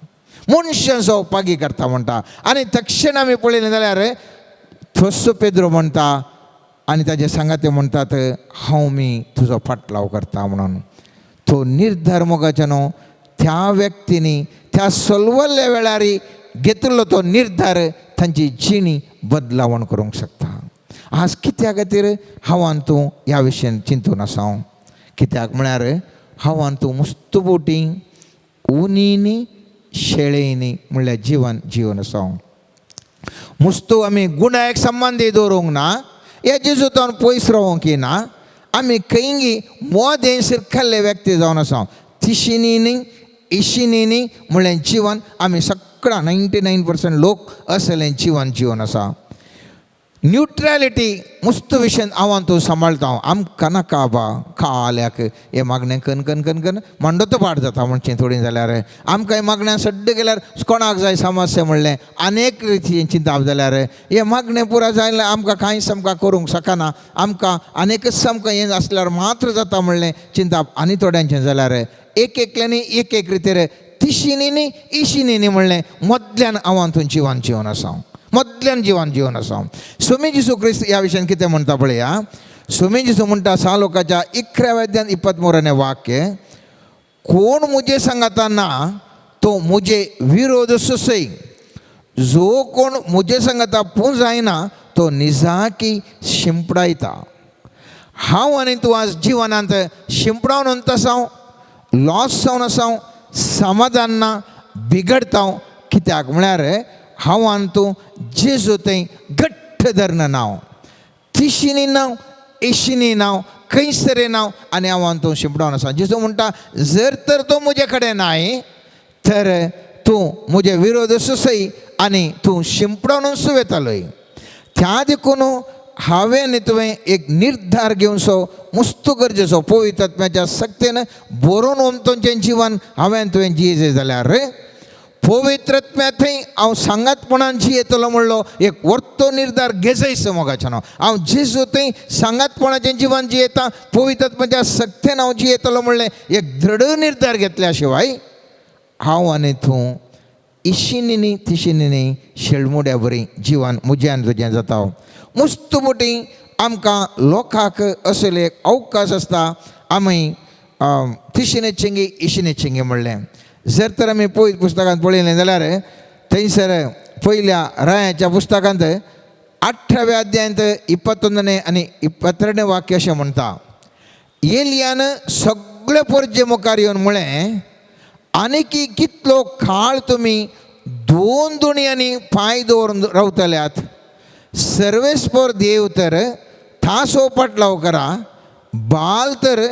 मनशांचो पागी करता म्हणटा. आनी तक्षण आमी पळयलें जाल्यार थोसो पेद्रो म्हणटा आनी ताजे सांगाते म्हणटात हांव मी तुजो फाटलाव करता म्हणून. तो निर्धार मोगाचो न्हू त्या व्यक्तींनी त्या सलवल्ल्या वेळार घेतिल्लो तो निर्धार तांची जिणी बदलावण करूंक शकता. आज कित्या खातीर हांव आनी तूं ह्या विशयान चिंतून आसा हांव कित्याक म्हळ्यार हांव आनी तूं मुस्त बोटी उनीनी शेळेनी म्हणल्यार जिवन जिवन आसा हांव. मुस्तू आमी गुणाक संबंदी दवरूंक ना, ह्या जेजूतान पयस रावंक ना, आमी खंयगी मोदें शिरकल्ले व्यक्ती जावन आसा. तिशिनी न्ही इशिनी न्ही म्हणलें जिवन आमी सगळा 99% लोक असलें जिवन जिवन आसा. न्युट्रलिटी मुस्त विशयान हांव आनी तूं सांबाळटा. हांव आमकां नाका बा काल्याक हें मागणें कन कन कन कन मांडोतो पाड जाता म्हणचें थोडीं जाल्यार आमकां हें मागण्या सड्ड गेल्यार कोणाक जाय समस्या म्हणलें अनेक रितीचें चिंताप जाल्यार हें मागणें पुरा जायना आमकां कांयच आमकां करूंक शकना आमकां अनेकच आमकां हें आसल्यार मात्र जाता म्हणलें चिंताप आनी थोड्यांचें जाल्यार एक एकल्यांनी एक एक रितीर तिशिनी न्ही इशिनी न्ही म्हणलें मदल्यान हांव तूं जिवन जिवन आसा, मदल्यान जिवन जिवन आसा. स्वामी जेजू क्रिस्त ह्या विशयान कितें म्हणटा पळया. स्वामी जेजू म्हणटा सा लोकाच्या 11व्या अध्यायान 23 वाक्य, कोण मुजे सांगाता ना तो मुजे विरोध सोसय, जो कोण मुजे सांगाता पुंजायना तो निजाकी शिंपडायता. हांव आनी तूं आज जिवनांत शिंपडावन आसा, लॉस जावन आसा, समाधान ना, बिगडता. कित्याक म्हळ्यार हांव आनी तूं जेजू थंय घट्ट धरना नांव, तिशिनी नांव, एशिनी नांव, खंयसरे नांव आनी हांव आनी तूं शिंपडावन आसा. जेजू म्हणटा जर तर तो म्हजे कडेन नाय तर तूं म्हजे विरोध सोसय आनी तूं शिंपडावन वेतालोय. त्या देखून हांवें आनी तुवें एक निर्धार घेवचो मुस्त गरजेचो. पवित्र आत्म्याच्या सक्तेन बरोवन ओमतोंचें जिवन हांवें तुवें जियेचें जाल्यार पवित्र आत्म्या थंय हांव सांगातपणान जियेतलो म्हणलो एक वर्तो निर्धार घेजयसो मोगाच्यानो. हांव जेजू थंय सांगातपणाचें जिवन जियेता, पवित्र आत्म्याच्या सक्तेन हांव जियेतलो म्हणलें एक दृढ निर्धार घेतल्या शिवाय हांव आनी तूं इशिनी तिशिनी शेळमुड्या बरी जिवन म्हजें आनी तुजें जाता. मुस्त मोटी आमकां लोकांक असले एक अवकाश आसता आमी तिशिने चिंगी इशिने चिंगी म्हणलें. जर तर आमी पयत पुस्तकांत पळयलें जाल्यार थंयसर पयल्या रायाच्या पुस्तकांत 18व्या अध्यायांत 21 आनी 22 वाक्य अशें म्हणटा, एलियान सगळे पोरजे मुखार येवन म्हळें, आनीकी कितलो काळ तुमी दोन दोणयांनी पांय दवरून रावतल्यात? सर्वेस्पर देव तर थासो पाटलाव करा, बाल तर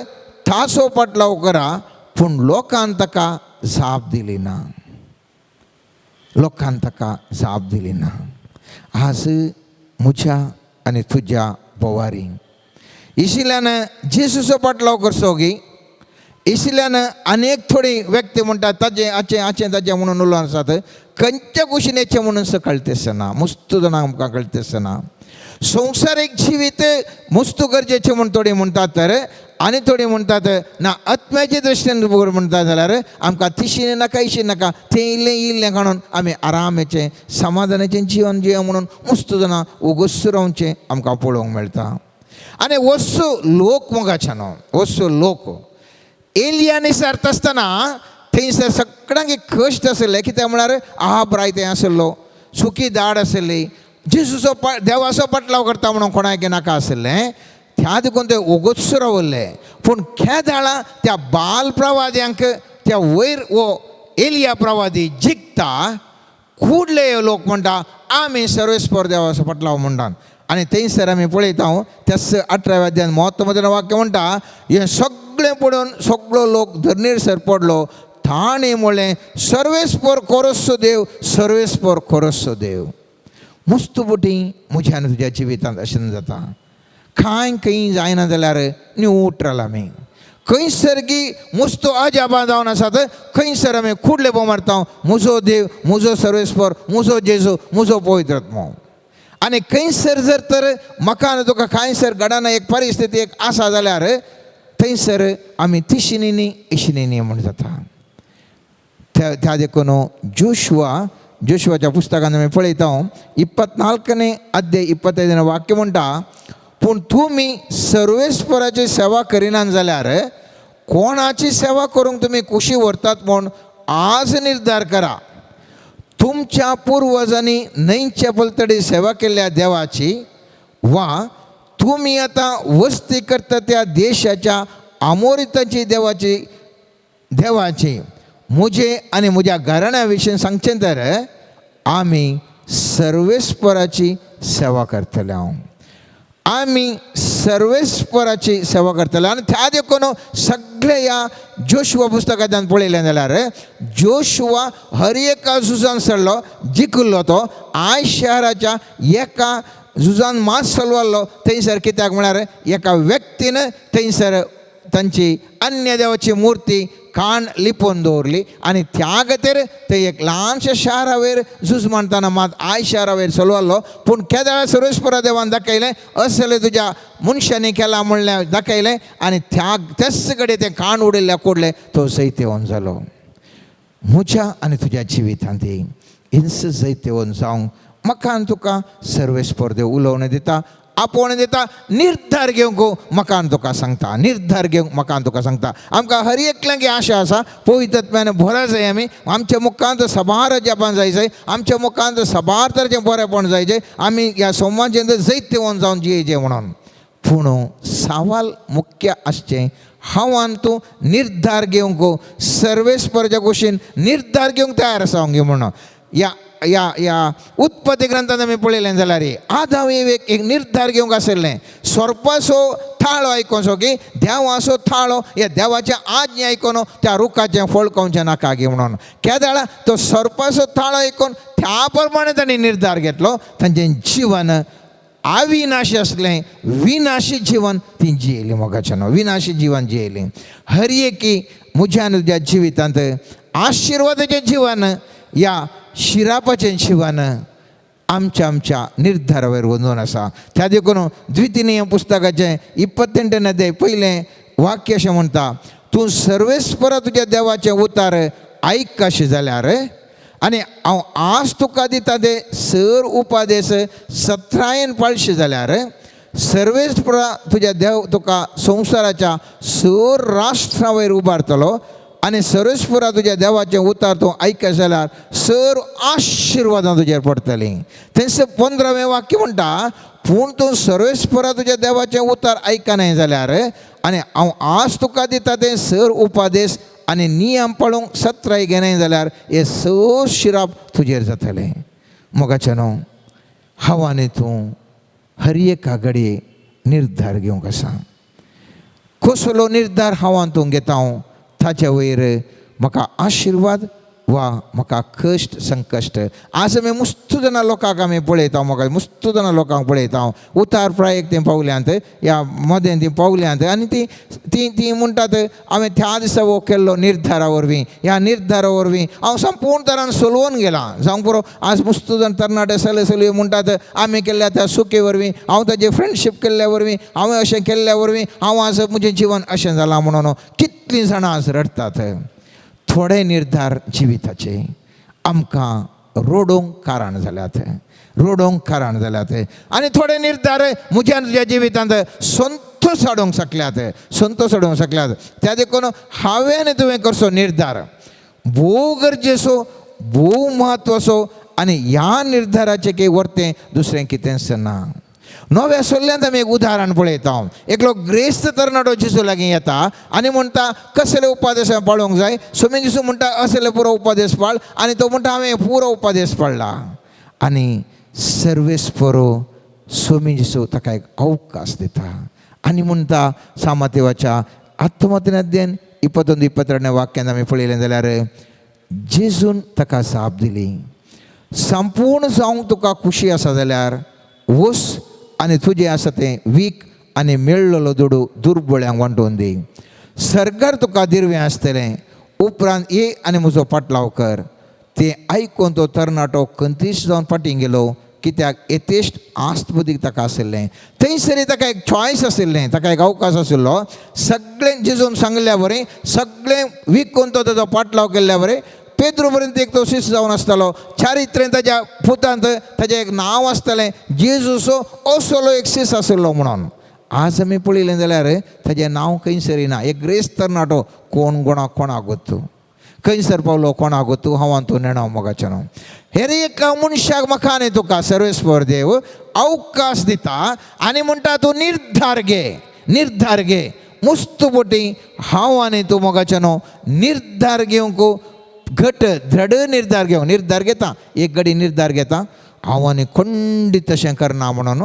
थासो पाटलाव करा. पूण लोकान ताका जाप दिली ना, लोकान ताका जाप दिली ना. आज म्हज्या आनी तुज्या बोवारी इशिल्यान जेजूचो पाटलाव करचो गी. इशिल्यान अनेक थोडी व्यक्ती म्हणटात ताजें आचें आचें ताजें म्हणून उलोवन आसात, खंयच्या कुशीन येचें म्हणून कळते आसना. मुस्त जाणां आमकां कळते आसना. संवसारीक जिवीत मुस्त गरजेचें म्हूण थोडी म्हणटात तर आनी थोडी म्हणटात ना आत्म्याचे दृश्टीन म्हणटा जाल्यार आमकां तिशीन नाका इशीन नाका, तें इल्लें इल्लें काडून आमी आरामाचें समाधानाचें जिवन जियो म्हणून मुस्त जाणां उगोस रावचें आमकां पळोवंक मेळटा. आनी वस्तू लोक मोगाच्यानो वस्तू लोक एलियानी सारता आसतना थंयसर सगळ्यांक एक कश्ट आसले. कित्याक म्हळ्यार आहाब राय थंय आसलो, सुकी दाड आसली, जेजूचो देवाचो पाटलाव करता म्हणून कोणाक नाका आसलें. त्या देखून ते ओगोच रावले. पूण खेदाळा त्या बाल प्रवाद्यांक त्या वयर वो एलिया प्रवादी जिखता, कुडले लोक म्हणटा आमी सर्वेस्पर देवाचो पाटलाव म्हणटात. आनी थंयसर आमी पळयता त्याच 18व्या अध्यायान म्हत्वाचें वाक्य म्हणटा, हें सगळें पळोवन सगळो लोक धरणीर सर पडलो. ताणें म्हणलें सर्वेस्पर कोरसो देव, सर्वेस्पर कोरसो देव. मुस्त बोटी म्हज्या आनी तुज्या जिवितांत अशें जाता. कांय खंय जायना जाल्यार न्यूट्रल आमी खंयसर की मुस्त अजाबां जावन आसात, खंयसर आमी कुडले बोव मारता, म्हजो देव, म्हजो सर्वेस्पर, म्हजो जेजू, म्हजो पवित्र आत्मो. आनी खंयसर जर तर म्हाका आनी तुका कांयसर घडना एक परिस्थिती एक आसा जाल्यार थंयसर आमी तिशिनी न्ही इशिनी न्ही म्हूण जाता. त्या त्या देखून जोशुआ जोशुआच्या पुस्तकांत आमी पळयता 24ನೇ अध्याय 25 वाक्य म्हणटा, पूण तुमी सर्वेस्पराची सेवा करिनात जाल्यार कोणाची सेवा करूंक तुमी कुशी व्हरतात म्हूण आज निर्धार करा. तुमच्या पुर्वजांनी न्हंयच्या पलतडी सेवा केल्ल्या देवाची वा तुमी आतां वस्ती करता त्या देशाच्या आमोरिताची देवाची देवाची. म्हजे आनी म्हज्या घराण्या विशीं सांगचें तर आमी सर्वेस्पराची सेवा करतले. हांव आमी सर्वेस्पराची सेवा करतले. आनी त्या देखून सगळे ह्या जोशुआ पुस्तकांतल्यान पळयलें जाल्यार जोशुआ हर एका झुजान सरलो, जिखलो तो. I शहराच्या एका झुजान मात सलवारलो थंयसर. कित्याक म्हळ्यार एका व्यक्तीन थंयसर तांची अन्य देवाची मूर्ती कान लिपोवन दवरली आनी त्या खातीर ते एक ल्हानशा शारावयर झूज मांडटना मात I शारावयर चलवल्लो. पूण केदळा सर्वेस्परा देवान दाखयलें असलें तुज्या मनशांनी केलां म्हणलें दाखयलें आनी त्या त्याच कडेन तें कान उडयल्ल्या कोडलें तो सैतेवन जालो. म्हज्या आनी तुज्या जिवितांत हिंस जैतेवन जावंक म्हाका आनी तुका सर्वेस्पर देव उलोवणें दिता, आपोवणें दिता. निर्धार घेवंक म्हाका आनी तुका सांगता, निर्धार घेवंक म्हाका आनी तुका सांगता. आमकां हर एकल्यांक आशा आसा पवित्रत्म्यान भरा जाय आमी, आमच्या मुखांत सबार जपान जाय जाय, आमच्या मुखांत सबार तरेचें बरेंपण जाय जाय, आमी ह्या समाजांत जैतेवन जावन जियेचें म्हणून. पूण सवाल मुख्य आसचें हांव आनी तूं निर्धार घेवंक सर्वेस्परच्या गोशीन निर्धार घेवंक तयार आसा हांव म्हणून. ह्या ह्या ह्या उत्पत्ती ग्रंथांत आमी पळयलें जाल्यार आदाव एक एक निर्धार घेवंक आशिल्लें. सोरपाचो थाळो आयकोनसो की देवाचो थाळो ह्या देवाचें आज्ञा आयकोन त्या रुखाचें फळ खावचें नाका गी म्हणून. केदाळा तो सोरपाचो थाळो आयकून त्या प्रमाणे तांणी निर्धार घेतलो. तांचें जिवन अविनाशी आसलें, विनाशी जिवन ती जियेली मोगाच्यान, विनाशी जिवन जियेली. हर एकी म्हज्या आनी तुज्या जिवितांत आशिर्वादाचें जिवन या शिरापाचें जिवन आमच्या आमच्या निर्धारावयर वचून आसा. त्या देखून द्वितीय पुस्तकाचें 28 अध्याय पयलें वाक्य अशें म्हणटा, तूं सर्वेस्परा तुज्या देवाचें उतार आयकशी जाल्यार आनी हांव आज तुका दिता ते सर उपादेश सत्रायेन पाळशी जाल्यार सर्वेस्परा तुज्या देव तुका संवसाराच्या सर राष्ट्रा वयर उबारतलो आनी सर्वेस्परा तुज्या देवाचें उतार तूं आयकत जाल्यार सर आशिर्वादां तुजेर पडटलीं. थंयसर 15वें वाक्य म्हणटा, पूण तूं सर्वेस्परा तुज्या देवाचें उतार आयकनाय जाल्यार आनी हांव आज तुका दिता तें सर उपादेश आनी नियम पाळूंक सत्राय घेनाय जाल्यार हे सर शिराप तुजेर जातलें. मोगाचें न्हू हांव आनी तूं हर एका घडये निर्धार घेवंक आसा. कसलो निर्धार हांव आनी तूं घेता हांव ताचे वयर म्हाका आशिर्वाद वा म्हाका कश्ट संकश्ट. आज आमी मुस्तू जाणां लोकांक आमी पळयता, म्हाका मुस्तू जाणां लोकांक पळयता हांव उतार प्रायेक तीं पावल्यांत, ह्या मदें तीं पावल्यांत आनी तीं तीं तीं म्हणटात हांवें त्या दिसा हो केल्लो निर्धारा वरवीं, ह्या निर्धारा वरवीं हांव संपूर्ण तरान सोलवून गेलां. जावंक पुरो आज मुस्तू जाण तरणाटे चले चलयो म्हणटात आमी केल्ल्या त्या सुके वरवीं, हांव ताजे फ्रेंडशीप केल्ल्या वरवीं, हांवें अशें केल्ल्या वरवीं हांव आज म्हजें जिवन अशें जालां म्हणून कितलीं जाणां आज रडटात. थोडे निर्धार जिविताचे आमकां रोडोवंक कारण जाल्यात, रोडोवंक कारण जाल्यात आनी थोडे निर्धार म्हज्या तुज्या जिवितांत संतोश हाडूंक शकल्यात, संतोश हाडूंक शकल्यात. त्या देखून हांवें आनी तुवें करचो निर्धार भोव गरजेचो, भोव म्हत्वाचो आनी ह्या निर्धाराचें की वरतें दुसरें कितेंच ना. नव्या सल्ल्यांत आमी एक उदाहरण पळयता. एकलो ग्रेस्त तरणाटो जेजू लागीं येता आनी म्हणटा कसले उपादेश हांवें पाळूंक जाय. सोमी जेजू म्हणटा असले पुरो उपादेश पाळ आनी तो म्हणटा हांवें पुरो उपादेश पाळला. आनी सर्वेस्परो सोमी जेजू ताका एक अवकाश दिता आनी म्हणटा सामातेवाच्या आत्महत्या अध्ययन 21 22 वाक्यान आमी पळयलें जाल्यार जेजून ताका जाप दिली, संपूर्ण जावंक तुका खुशी आसा जाल्यार वस आनी तुजें आसा तें वीक आनी मेळ्ळलो दुडू दुर्बळ्यांक वांटून दी, सरकार तुका दिरवें आसतलें, उपरांत ये आनी म्हजो पाटलाव कर. तें आयकून तो तरणाटो खंतीश जावन फाटीं गेलो, कित्याक येतेश्ट आस्तबुद्दीक ताका आशिल्लें. थंयसर ताका एक चॉयस आशिल्लें, ताका एक अवकाश आशिल्लो. सगळें जेजून सांगल्या बरें सगळें विकून तो ताजो पाटलाव केल्ल्या बरें पेद्रू पर्यंत एक तो शिस्त जावन आसतालो. चारित्रेन ताज्या पुतांत ताजें एक नांव आसतालें जेजूसो असलो एक शिस्त आशिल्लो म्हणून. आज आमी पळयलें जाल्यार ताजें नांव खंयसर ना. एक ग्रेस्त तरणाटो कोण कोणाक कोणाक गोत्तू खंयसर पावलो कोणाक गोत्तू हांव तूं नेणा मोगाचें न्हू. हेर एका मनशाक म्हाका आनी तुका सर्वेस्पर देव अवकाश दिता आनी म्हणटा तूं निर्धार घे, निर्धार घे. मुस्त बोटी हांव आनी तूं मोगाचें न्हू निर्धार घेवंक घट दृढ निर्धार घेवंक निर्धार घेता, एक घडी निर्धार घेता हांव आनी खंडीत तशें करना म्हणून,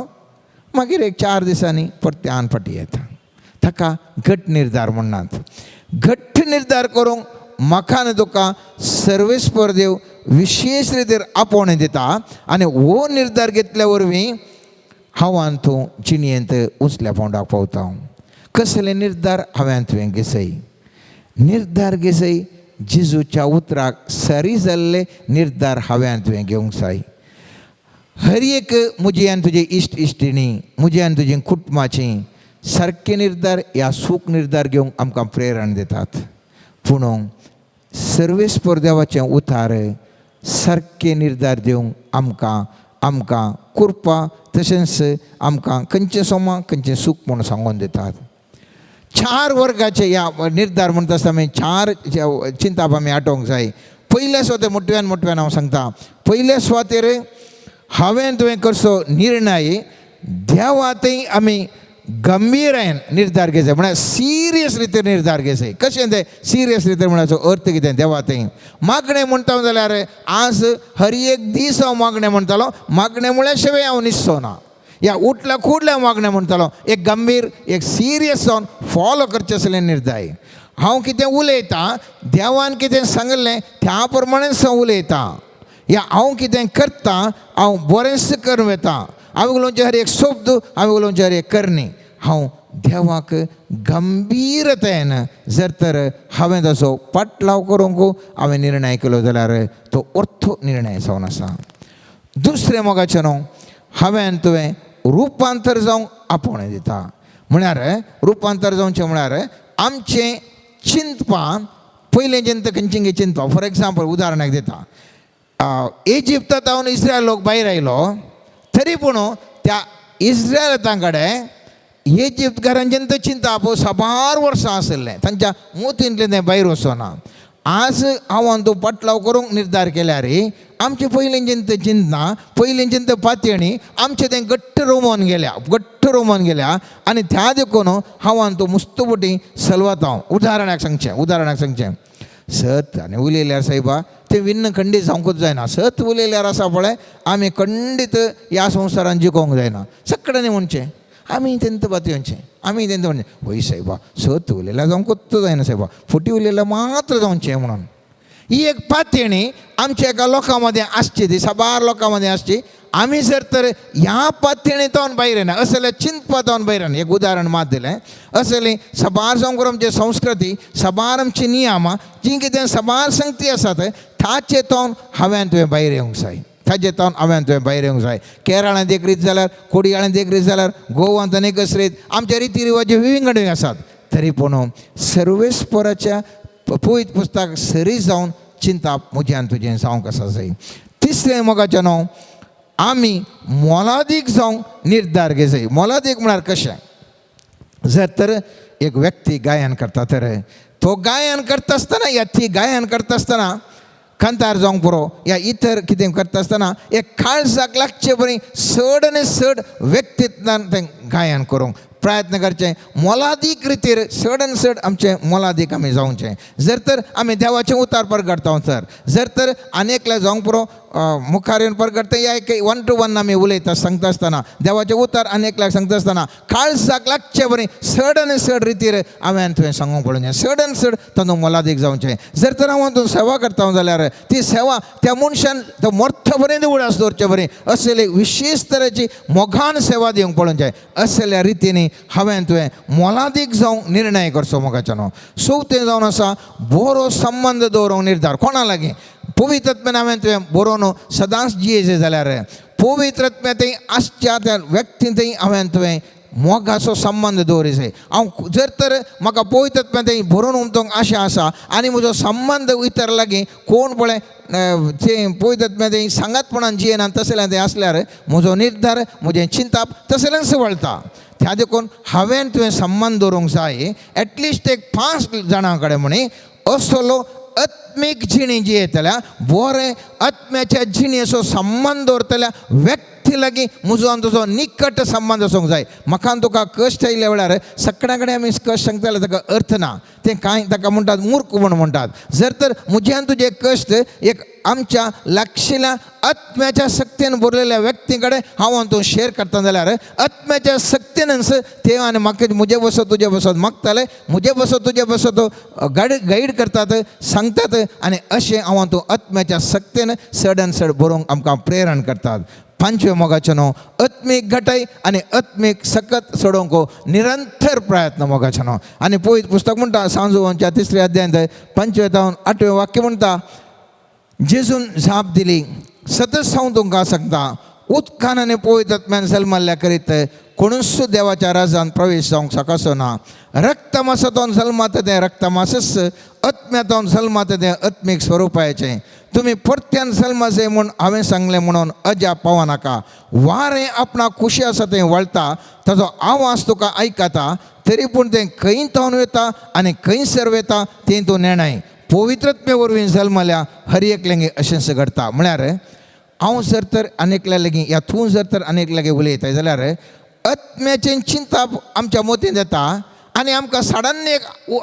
मागीर एक 4 दिसांनी परत्यान फाटीं येता. ताका घट निर्धार म्हणनात. घट्ट निर्धार करूंक म्हाका आनी तुका सर्वेस्पर देव विशेश रितीर आपोवणें दिता आनी हो निर्धार घेतल्या वरवीं हांव आनी तूं जिणेंत उंचल्या पावंडाक पावता. कसले निर्धार हांवें आनी तुवें घेसय, निर्धार घेसय जेजूच्या उतराक सरी जाल्ले निर्धार हांवें आनी तुवें घेवंक जाय. हर एक म्हजी आनी तुजी इश्ट इश्टिणी, म्हजी आनी तुजी कुटुंबाची सारके निर्धार ह्या सूख निर्धार घेवंक आमकां प्रेरणा दितात. पूण सर्वेस्पर देवाचें उतार सारके निर्धार दिवंक आमकां आमकां कृपा तशेंच आमकां खंयचें सोमा खंयचें सूख म्हूण सांगून दितात. चार वर्गाचे ह्या निर्धार म्हणटा आसतना आमी चार चिंताप आमी आटोवंक जाय. पयल्या सुवातेर मोटव्यान मोटव्यान हांव सांगता, पयल्या सुवातेर हांवें तुवें करचो निर्णय देवा थंय आमी गंभीरायेन निर्धार घेवचो, म्हळ्यार सिरियस रितीन निर्धार घेवचो. कशें तें सिरियस रितीन म्हळ्याचो अर्थ कितें? देवा थंय मागणें म्हणटा जाल्यार आज हर एक दीस हांव मागणें म्हणटालो, मागणें म्हळ्यार शिवाय हांव निसचो ना, या उठल्या कुडल्या मागणें म्हणटालो. एक गंभीर एक सिरियस जावन फॉलो करचें आसलें निर्धाय. हांव कितें उलयतां देवान कितें सांगलें त्या प्रमाणेच हांव उलयतां, या हांव कितें करतां हांव बरेंच करून वता. हांवें उलोवचें हर एक शब्द, हांवें उलोवचें हर एक करणी हांव देवाक गंभीरतायेन जर तर हांवें ताचो पाटलाव करूंक हांवें निर्णय केलो जाल्यार तो अर्थ निर्णय जावन आसा. दुसरें मोगाचें न्हू हांवें तुवें रुपांतर जावंक आपोवणें दिता, म्हळ्यार रुपांतर जावचें म्हळ्यार आमचें चिंतपां पयलें चिंत खंयचें चिंतपां. फॉर एग्जाम्पल उदाहरणाक दिता, इजिप्तांत इस्रायल लोक भायर आयलो तरी पूण त्या इस्रायलां कडेन इजिप्तकारांचें तें चिंतप साबार वर्सां आशिल्लें, तांच्या मोतींतलें तें भायर वचना. आज हांव तूं पाटलाव करूंक निर्धार केल्यार आमचें पयलीं चिंत चिंतना पयलीं चिंत पातयणी आमचें तें घट्ट रोमोन गेल्या, घट्ट रोमोन गेल्या आनी त्या देखून हांव तूं मुस्तुपटी सलवत. हांव उदाहरणाक सांगचें, उदाहरणाक सांगचें, सत आनी उलयल्यार सायबा तें विन्न खंडीत जावंकूच जायना. सत उलयल्यार आसा पळय आमी खंडीत ह्या संवसारान जिखोवंक जायना. सगळ्यांनी म्हणचें आमी तेंत पातयेवचें, आमी तेंत म्हणचें वय सायबा सत उलयल्यार जावंकूच जायना सायबा, फटी उलयल्यार मात्र जावचें म्हणून. ही एक पातयेणी आमच्या एका लोकां मदें आसची, ती साबार लोकां मदें आसची. आमी जर तर ह्या पातयेणींतल्यान भायर येना, असल्या चिंतपांतल्यान भायर येना. एक उदाहरण मात दिलें, असली साबार जावंक आमची संस्कृती साबार आमची नियमां जी कितें साबार संगती आसात ताचे तोन हांवें तुवें भायर येवंक जाय, ताजे तोन हांवें तुवें भायर येवंक जाय. केरळांत एक रीत जाल्यार, कोडियाळांत एक रीत जाल्यार, गोवांत आनी एक रीत, आमचे रिती रिवाज विंगड आसात. तरी पूण सर्वेस्पराच्या पवित्र पुस्तक सरी जावन चिंताप म्हज्यान तुजें जावंक आसा जाय. तिसरें मोगाचें न्हू आमी मोलादीक जावंक निर्धार घेवचो. मोलादीक म्हळ्यार कशें? जर तर एक व्यक्ती गायन करता तर तो गायन करता आसतना या ती गायन करता आसतना कांतार जावंक पुरो या इतर कितें करता आसतना एक काळजाक लागचे बरी चड आनी चड व्यक्तींतल्यान तें गायन करूंक प्रयत्न करचें. मोलादीक रितीर चड आनी चड आमचें मोलादीक आमी जावचें. जर तर आमी देवाचें उतार परगटता सर, जर तर आनी एकल्या जावंक पुरो मुखार येवन परगटता या एक वन टू वन आमी उलयता सांगता आसतना देवाचें उतार आनी एकल्याक सांगता आसतना काळजाक लागचे बरी चड आनी चड रितीर हांवें तुवें सांगूंक पडूंक जाय, चड आनी चड तातूंत मोलादीक जावचें. जर तर हांव तूं सेवा करता जाल्यार ती सेवा त्या मनशान तो मरता पर्यंत उडास दवरचे बरी असले विशेश तरेची मोगान सेवा दिवंक पडूंक जाय. असल्या रितीनी हांवें तुवें मोलादीक जावंक निर्णय करचो मोगाचो न्हू. चवथें जावन आसा बरो संबंद दवरूंक निर्धार. कोणा लागीं? पवित्र आत्म्यान हांवें तुवें बरोवन सदांच जियेचें जाल्यार पवित्र आत्म्या थंय आसच्या त्या व्यक्ती थंय हांवें तुवें मोगाचो संबंद दवरीत जाय. हांव जर तर म्हाका पवित्र आत्म्या थंय बरोवन उमतोंक आशा आसा आनी म्हजो संबंद इतर लागीं कोण पळय ते पवित्र आत्म्या थंय सांगातपणान जियेना तसलें तें आसल्यार म्हजो निर्धार म्हजें चिंताप तसलेंच वळटा. त्या देखून हांवें तुवें संबंद दवरूंक जाय एटलिस्ट एक 5 जाणां कडेन म्हणी असलो आत्मीक जिणी जियेतल्या बरें आत्म्याच्या जिणेचो संबंद दवरतल्या व्यक्ती लागीं म्हजो आनी तुजो निकट संबंद आसूंक जाय. म्हाका आनी तुका कश्ट आयिल्ल्या वेळार सगळ्या कडेन आमी कश्ट सांगता जाल्यार ताका अर्थ ना, तें कांय ताका म्हणटात मूर्ख म्हूण म्हणटात. जर तर म्हजें आनी तुजें कश्ट एक आमच्या लागशिल्ल्या आत्म्याच्या शक्तीन भरलेल्या व्यक्ती कडेन हांव आनी तूं शेर करता जाल्यार आत्म्याच्या शक्तीनच ते आनी म्हाका म्हजे बसत तुजे बसत मागताले, म्हजे बसत तुजे बसत गायड करतात सांगतात आनी अशें हांव आनी तूं आत्म्याच्या शक्तीन चड आनी चड बरोवंक आमकां प्रेरण करतात. पांचव्या मोगाचें न्हू आत्मीक घटाय आनी आत्मीक सकत सोडोवंक निरंतर प्रयत्न मोगाचें न्हू. आनी पवित्र पुस्तक म्हणटा सांजोवच्या 3 अध्यायांत 5 जावन 8वें वाक्य म्हणटा, जेजून जाप दिली सतत हांव तुमकां सांगता उदकान आनी पवित्र आत्म्यान जल्मल्ल्या करीत कोणूच देवाच्या राजान प्रवेश जावंक शकचो ना. रक्तमासातून जल्माता तें रक्तमासच, आत्म्यातून जल्माता तें आत्मीक स्वरुपाचें. तुमी परत्यान जल्माचे म्हूण हांवें सांगलें म्हणून अजाप पावनाका. वारें आपणाक खुशी आसा तें वळटा, ताजो आवाज तुका आयकता, तरी पूण तें खंय तावन वता आनी खंयसर वता तें तूं नेणाय. पवित्रत्मे वरवीं जल्मल्या हर एकल्यांगे अशेंच घडटा. म्हळ्यार हांव जर तर आनी एकल्या लागीं या तूं जर तर आनी एकल्या लागीं उलयता जाल्यार आत्म्याचें चिंताप आमच्या मतींत येता आनी आमकां सडनली एक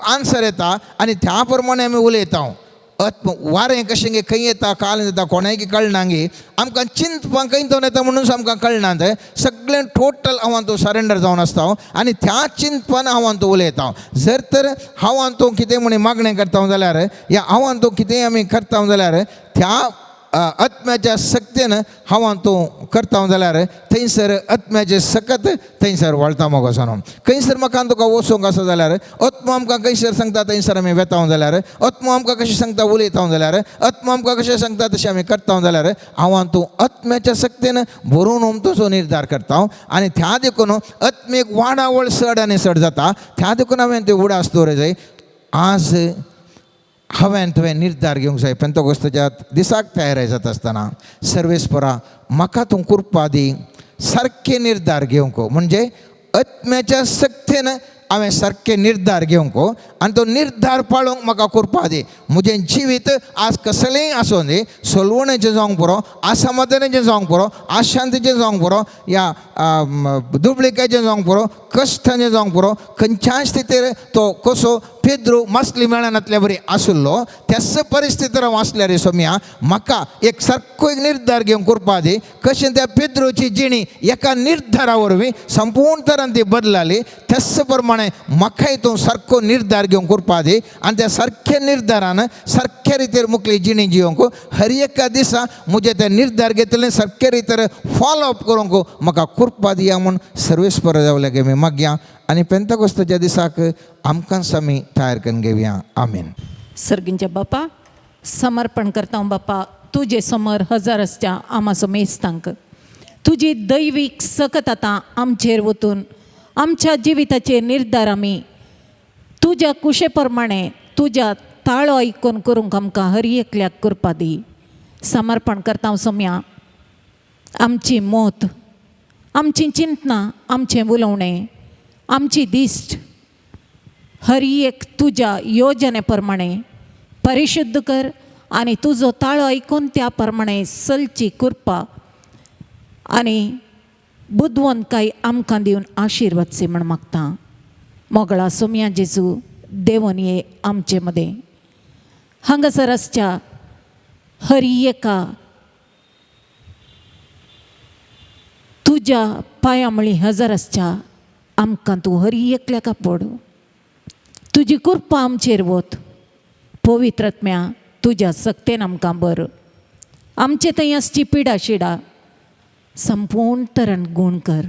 आन्सर येता आनी त्या प्रमाणे आमी उलयता. आत्म वारें कशें गे खंय येता काल येता कोणाय कळना गे. आमकां चिंतपाक खंय जावन येता म्हणून आमकां कळना. तें सगळें टोटल हांव तूं सरेंडर जावन आसता आनी त्या चिंतपान हांव तूं उलयता. जर तर हांव तूं कितें म्हण मागणें करता जाल्यार या हांव तूं कितेंय आमी करता जाल्यार त्या आत्म्याच्या सक्तेन हांव तूं करता जाल्यार थंयसर आत्म्याचें सकत थंयसर वळता मगो सानो. खंयसर म्हाका तुका वचूंक आसा जाल्यार आत्मो आमकां खंयसर सांगता थंयसर आमी वेता जाल्यार, आत्मो आमकां कशें सांगता उलयता जाल्यार, आत्मो आमकां कशें सांगता तशें आमी करता जाल्यार हांव तूं आत्म्याच्या सक्तेन भरून तसो निर्धार करता आनी त्या देखून आत्मीक वाडावळ चड आनी चड जाता. त्या देखून हांवें त्यो उडास दवर जाय. आज हांवें तुवें निर्धार घेवंक जाय पेंतकोस्ताच्या दिसाक तयार जाता आसतना, सर्वेस्परा म्हाका तूं कृपा दी सारके निर्धार घेवंक, म्हणजे आत्म्याच्या सक्तेन हांवें सारके निर्धार घेवंक आनी तो निर्धार पाळूंक म्हाका कृपा दी. म्हजें जिवीत आज कसलेंय आसूं दी, सोलवणेचें जावंक पुरो, आसमाधानाचें जावंक पुरो, आशांतीचें जावंक पुरो, या दुबळिकायचें जावंक पुरो, कश्टाचें जावंक पुरो, खंयच्याय स्थितीर तो कसो पेद्रू मासली मेळनातल्या बरी आशिल्लो त्याच परिस्थितीर हांव आसल्यार सोम्या म्हाका एक सारको एक निर्धार घेवंक कृपा दी. कशें त्या पेद्रूची जिणी एका निर्धारा वरवीं संपूर्ण तरान ती बदलाली, त्याच प्रमाणे म्हाकाय तूं सारको निर्धार घेवंक कृपा दी आनी त्या सारक्या निर्धारान सारक्या रितीर मुखली जिणी जिवंक, हर एका दिसा म्हजे ते निर्धार घेतले सारक्या रितीर फॉलो अप करूंक म्हाका कृपा दिया म्हूण सर्वेस्पर जावल्या मी मागया आनी पेंतकोस्ताच्या दिसाक आमकांच आमी तयार करून घेवया. आमीन. सर्गींच्या बापा, समर्पण करता बापा तुजे समोर हजार आसच्या आमाचो मेस्तांक. तुजी दैवीक सकत आतां आमचेर वतून आमच्या जिविताचे निर्धार आमी तुज्या कुशे प्रमाणे तुज्या ताळो आयकून करूंक आमकां हर एकल्याक कृपा दी. समर्पण करता सोम्या आमची मोत, आमची चिंतनां, आमचें उलोवणें, आमची दिश्ट हर एक तुज्या योजने प्रमाणे परिशुद्ध कर आनी तुजो ताळो आयकून त्या प्रमाणे चलची कृपा आनी बुदवंतकाय आमकां दिवन आशिर्वाद सी म्हण मागता. मोगळा सोमया जेजू, देवोन ये आमचे मदें. हांगासर आसच्या हर एका तुज्या पांया मळी हजर आसच्या आमकां तूं हर एकल्याक पड. तुजी कृपा आमचेर वत. पवित्रत्म्या तुज्या सक्तेन आमकां बर. आमचे थंय आसची पिडा शिडा संपूर्ण तरण गूण कर.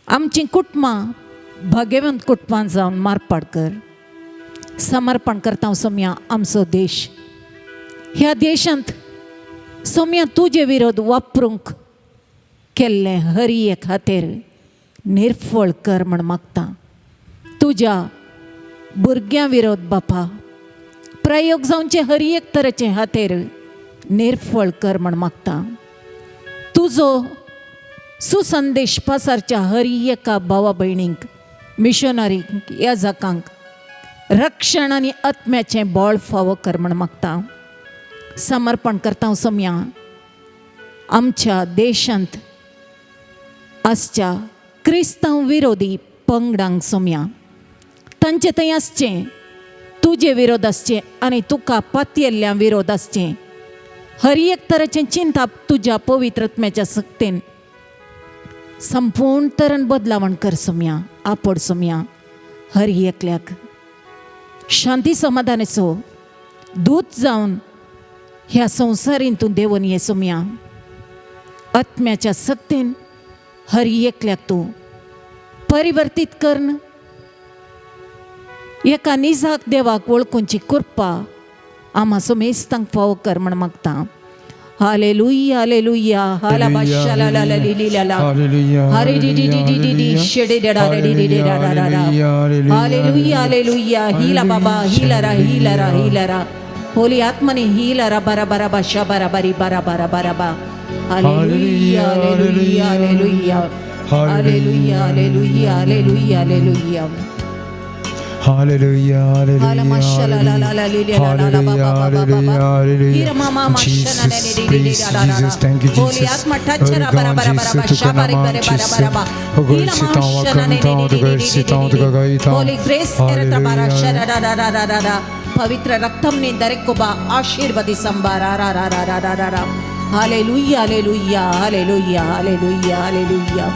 आमचीं कुटुंबां भाग्यवंत कुटुंबां जावन मारपाड कर. समर्पण करता सोम्या आमचो देश. ह्या देशांत सोम्या तुजे विरोध वापरूंक केल्लें हरी एक खातीर निर्फळ कर म्हण मागता. तुज्या भुरग्यां विरोध बापा प्रयोग जावचे हर एक तरेचे हातेर निर्फळ कर म्हण मागता. तुजो सुसंदेश पसारच्या हर एका भावा भयणींक, मिशनरींक, याजकांक रक्षण आनी आत्म्याचें बळ फावो कर म्हण मागता. समर्पण करता सोम्या आमच्या देशांत आसच्या क्रिस्तांव विरोधी पंगडांक. सोम्या तांचे थंय आसचें तुजे विरोध आसचें आनी तुका पातयेल्ल्या विरोध आसचें हर एक तरेचें चिंताप तुज्या पवित्र आत्म्याच्या सक्तेन संपूर्ण तरण बदलावण कर सोम्या. आपड सोम्या हर एकल्याक शांती समाधानाचो दूत जावन ह्या संवसारीन तूं देवून ये सोम्या. आत्म्याच्या सक्तेन हर एकल्याक तूं परिवर्तीत करन एका निजाक देवाक वळखुंची कृपा आमा सोमेस्तांक फावो कर म्हण मागता. हालेलुया हालेलुया हाला बाशा ला ला ला ली ली ला ला हरे डी डी डी डी डी डी शेडे डा रे डी डी डी डा डा डा डा हालेलुया हालेलुया हिला बाबा हिला रा हिला रा हिला रा होली आत्मने हिला रा बारा बारा बाशा बारा बारी बारा बारा बारा बा hallelujah hallelujah hallelujah hallelujah hallelujah hallelujah hallelujah Hallelujah, हाला माशा ला ला ला ला ली ली ला ला ला बा बा बा बा बा hallelujah, हिरा मा मा मा Jesus, शना ने डी डी डी praise ला ला ला Jesus, thank you, Holi Jesus. आत्मा टच रा बरा बरा बरा बा शा बारी बरे बरा बरा बा हिला मा शना ने डी डी डी डी डी डी होली ग्रेस एरता बारा शरा रा रा रा रा रा रा पवित्र रक्तम ने दरेक को बा आशीर्वादी संभारा रा रा रा रा रा रा रा hallelujah hallelujah hallelujah hallelujah hallelujah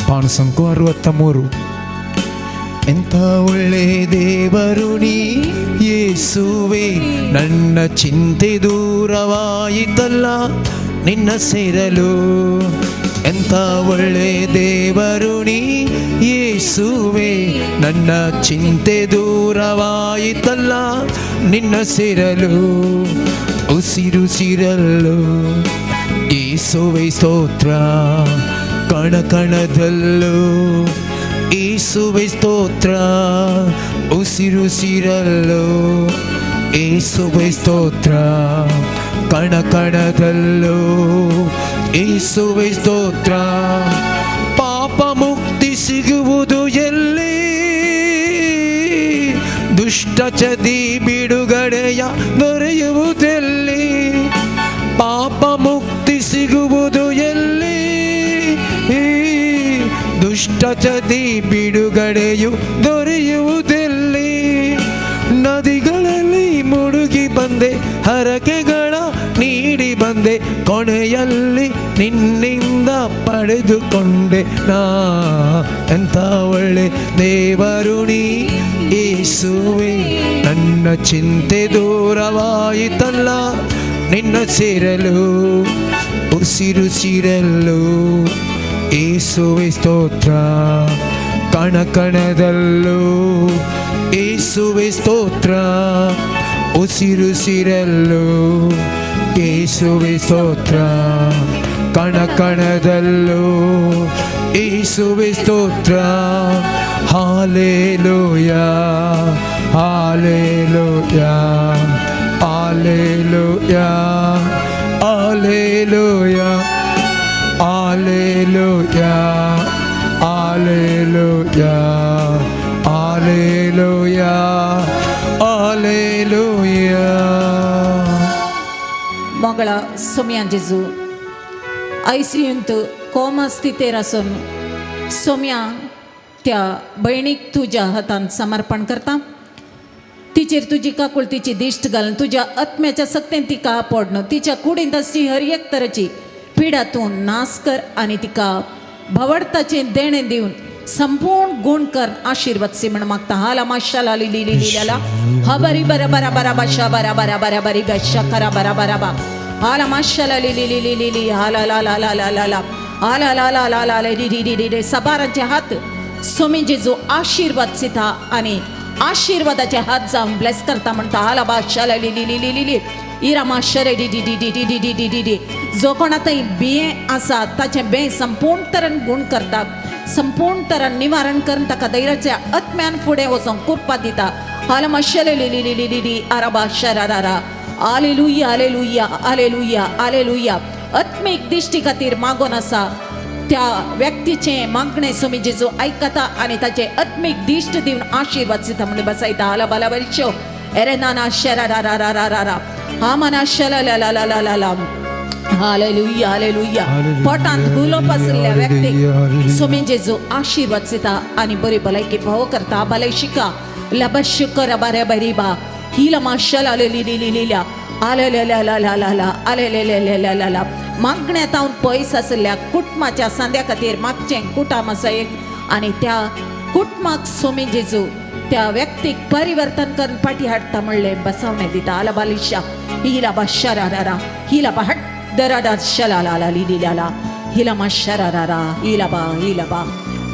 ಪಾಣಸಂಕು 63. ಎಂಥ ಒಳ್ಳೆ ದೇವರು ನೀ ಯೇಸುವೆ, ನನ್ನ ಚಿಂತೆ ದೂರವಾಯಿತಲ್ಲ ನಿನ್ನ ಸೇರಲು. ಎಂಥ ಒಳ್ಳೆ ದೇವರು ನೀ ಯೇಸುವೆ, ನನ್ನ ಚಿಂತೆ ದೂರವಾಯಿತಲ್ಲ ನಿನ್ನ ಸೇರಲು. ಉಸಿರುಸಿರಲು ಯೇಸುವೆ ಸ್ತೋತ್ರ, ಕಣ ಕಣದಲ್ಲೂ ಯೇಸುವೆ ಸ್ತೋತ್ರ. ಉಸಿರುಸಿರಲು ಯೇಸುವೆ ಸ್ತೋತ್ರ, ಕಣ ಕಣದಲ್ಲೂ ಯೇಸುವೆ ಸ್ತೋತ್ರ. ಪಾಪ ಮುಕ್ತಿ ಸಿಗುವುದು ಎಲ್ಲಿ, ದುಷ್ಟ ಚದಿ ಬಿಡುಗಡೆಯ ದೊರೆಯುವುದೆಲ್ಲಿ? ಪಾಪ ಮುಕ್ತಿ ಸಿಗುವುದು ಎಲ್ಲಿ, ದುಷ್ಟ ಚದಿ ಬಿಡುಗಡೆಯು ದೊರೆಯುವುದೆಲ್ಲಿ? ನದಿಗಳಲ್ಲಿ ಮುಳುಗಿ ಬಂದೆ, ಹರಕೆಗಳ ನೀಡಿ ಬಂದೆ, ಕೊನೆಯಲ್ಲಿ ನಿನ್ನಿಂದ ಪಡೆದುಕೊಂಡೆ ನಾ. ಎಂಥ ಒಳ್ಳೆ ದೇವರು ನೀ ಯೇಸುವೆ, ನನ್ನ ಚಿಂತೆ ದೂರವಾಯಿತಲ್ಲ ನಿನ್ನ ಸೇರಲು. ಉಸಿರುಸಿರಲು ಯೇಸುವೆ ಸ್ತೋತ್ರ, ಕಣ ಕಣದಲ್ಲೂ ಯೇಸುವೆ ಸ್ತೋತ್ರ. ಉಸಿರುಸಿರಲು ಯೇಸುವೆ ಸ್ತೋತ್ರ, ಕಣ ಕಣದಲ್ಲೂ ಯೇಸುವೆ ಸ್ತೋತ್ರ. Hallelujah hallelujah hallelujah hallelujah hallelujah hallelujah hallelujah hallelujah. मोगळा Saumya जेजू आयसीयूंत कोमा स्थितेर आसून सोम्या त्या भयणीक तुज्या हातान समर्पण करता. तिचेर तुजी काकुळतीची दिश्ट घालून तुज्या आत्म्याच्या सक्तेन तिका आपोडन तिच्या कुडींत आसची हर एक तरेची पिडा तूं नाश कर आनी तिका भवडताचें देणें दिवन संपूर्ण गुण कर आशीर्वाद सी म्हण मागता. हाला माशाला ली ली ली ला हा बरी बरा बरा बरा बाशा बरा बरा बरा बरी बशा करा बरा बरा बा हाला माशाला ली ली ली ली ली ली हाला ला ला ला ला ला ला हाला ला ला ला ला ली ली ली ली. सबारांचे हात स्वामी जेजू आशीर्वाद सिता आणि आशीर्वादाचे हात जावन ब्लेस करता म्हणता. हाला बाशाला ली ली ली ली ली ली इरा माशरे D D D D D D D D D D. जो कोणा थंय बियें आसा ताचें बें संपूर्ण तरेन गुण करता, संपूर्ण तरेन निवारण करून ताका धैर्याच्या आत्म्यान फुडें वचोंक कृपा दिता. हाला माशरे ली ली ली ली ली ली आराबा शरारा. आलेलुया आलेलुया आलेलुया आलेलुया. आत्मीक दिश्टी खातीर मागोन आसा त्या व्यक्तीचें मागणें स्वामी जेजू आयकता आनी ताचें आत्मीक दिश्ट दिवन आशीर्वाद दिता म्हणून बसयता. हाला बाला बलशो एरे नाना शरा रा रा रा रा रा रा हा मना शला ला ला ला ला ला ला. Hallelujah hallelujah. पोटांत गुलोप आशिल्ल्या व्यक्तीक स्वामी जेजू आशीर्वाद दिता आनी बरी भलायकी फावो करता. भलाय शिका लबश कर बरे बरी बा हिला माशला ली ली ली ली ला आले ले ला ला ला ला ला आले ले ले ले ला ला ला. मागण्यात हांव पयस आशिल्ल्या कुटुंबाच्या सांद्या खातीर मागचें कुटाम आसा एक आनी त्या कुटुंबाक स्वामी जेजू त्या व्यक्तीक परिवर्तन करून पाटी हाडटा म्हणलें बसवणें दिता. आला बालिशा हिला बा शरा रा रा हिला बा हट दरा दा शला ला ला ली ली ला ला हिला मा शरा रा रा हिला बा हिला बा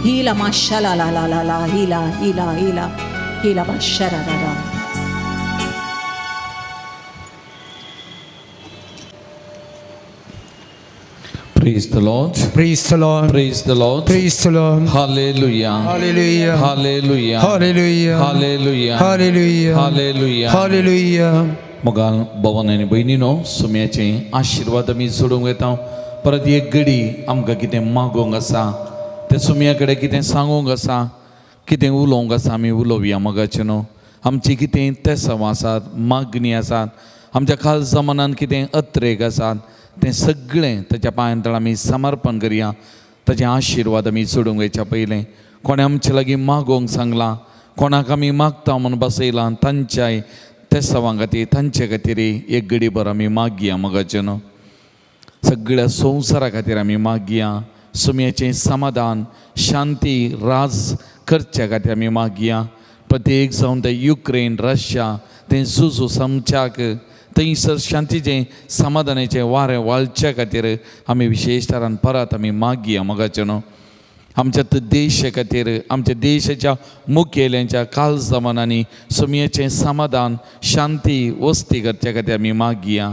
हिला मा शला ला ला ला ला हिला हिला हिला हिला बा शरा रा रा. Praise the Lord. Praise the Lord. Praise the Lord. Praise the Lord. Hallelujah. Hallelujah. Hallelujah. Hallelujah. Hallelujah. Hallelujah. Hallelujah. Hallelujah. मोगाल भवन आनी भयणीनो सुम्याचे आशिर्वाद आमी सोडूंक येता. परत एक घडी आमकां कितें मागोवंक आसा, तें सुम्या कडेन कितें सांगूंक आसा, कितें उलोवंक आसा, आमी उलोवया मोगाचें न्हू. आमची कितें तेसांव आसात, मागणी आसात, आमच्या खास जमानान कितें अत्रेक आसात, तें सगळें ताच्या पांयां तळ आमी समर्पण करया. ताचे आशिर्वाद आमी सोडूंक वयच्या पयलें कोणें आमचे लागीं मागोवंक सांगलां, कोणाक आमी मागता म्हूण बसयलां, तांच्याय तेसांवां खातीर, तांचे खातीर एक घडी भर आमी मागया मोगाचें न्हू. सगळ्या संवसारा खातीर आमी मागया. सुम्याचें समाधान, शांती, राज करच्या खातीर आमी मागया. प्रत्येक जावन ते युक्रेन, रशिया तें झुजू समच्याक थंयसर शांतीचें समाधानाचें वारें वाळच्या खातीर आमी विशेश तरान परत आमी मागया मोगाचें न्हू. आमच्या देशा खातीर, आमच्या देशाच्या मुखेल्यांच्या कालजमानांनी सुम्याचें समाधान, शांती, वस्ती करच्या खातीर आमी मागया.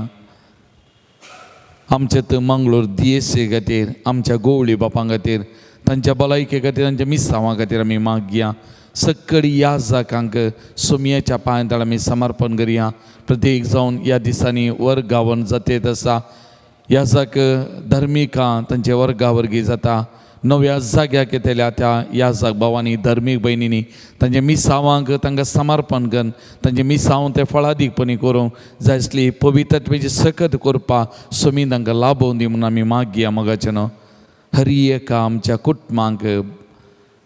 आमच्या त मंगळूर दियेसे खातीर, आमच्या गोवळी बापां खातीर, तांच्या भलायके खातीर, तांच्या मिसांवां खातीर आमी मागया. सक्कडी ह्या जाकांक सुमयाच्या पांयां तळ आमी समर्पण करया. प्रत्येक जावन ह्या दिसांनी वर्गावन जातेत आसा, ह्या जाक धर्मिकां तांचे वर्गावर्गी जाता. नव्या जाग्याक येतल्या त्या ह्या जाग भावांनी, धर्मीक भयणींनी तांच्या मिसावांक तांकां समर्पण करून तांचे मिसांव ते फळादीकपणी करूंक जाय आसली पवित्रत्वाची सकत करपाक सुमी तांकां लाभोवन दी म्हणून आमी मागया मोगाचें न्हू. हरी एका आमच्या कुटुंबांक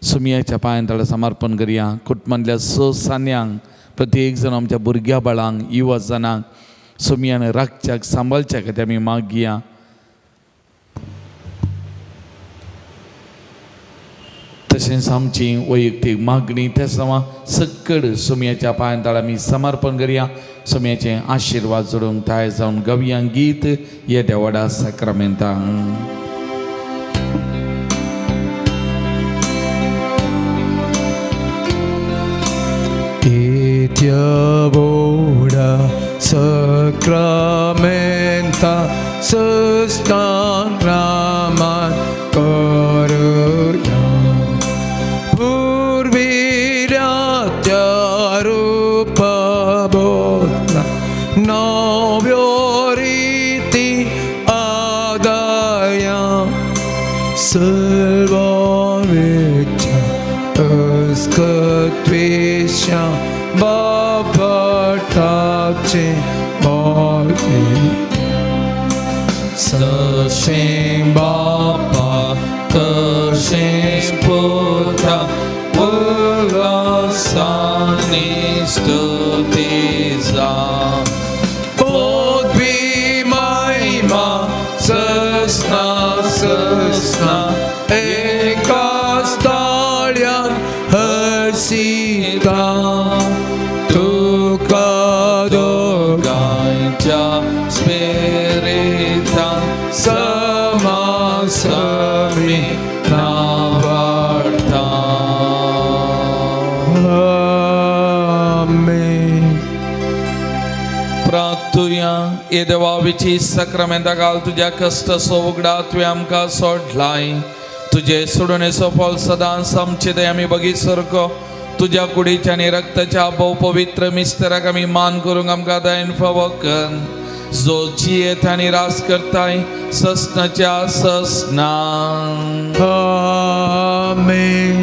सुमयाच्या पांयां तळ समर्पण करया. कुटुंबांतल्या स सान्यांक, प्रत्येक जाण आमच्या भुरग्या बाळांक, युवा जाणांक सुमयान राखच्याक, सांबाळच्या खातीर आमी मागया. तशेंच आमची वैयक्तीक मागणी त्या समा सक्कड सुमयाच्या पांयां तळ आमी समर्पण करया. सुमयाचे आशिर्वाद जोडूंक तयार जावन गवया गीत येद्या व्हडा साक्रामेंतांक. Diavola sacramenta sustanraman koruya purviratya rupa botna novyoriti adaya salvavicha uskatvisha Babartache Morti Sashim Baba Tashim Putra Ulasani Stutiza Bodhi Maima Sasna Sasna Ekastalyan Harsita Spirita samasami navarta. Amen. प्रार्थुया. ये देवाविची सक्रामेंता घाल तुज्या कश्ट उगडा तुवें आमकां सोडलाय. तुजे सोडणेचो फल सदांच आमचे दया आमी बगीत सारको तुज्या कुडीच्या आनी रक्ताच्या भोव पवित्र मिस्तराक आमी मान करूंक आमकां दयेन फावो कर. जो जियेत आनी रास करताय ससनाच्या ससना. आमेन.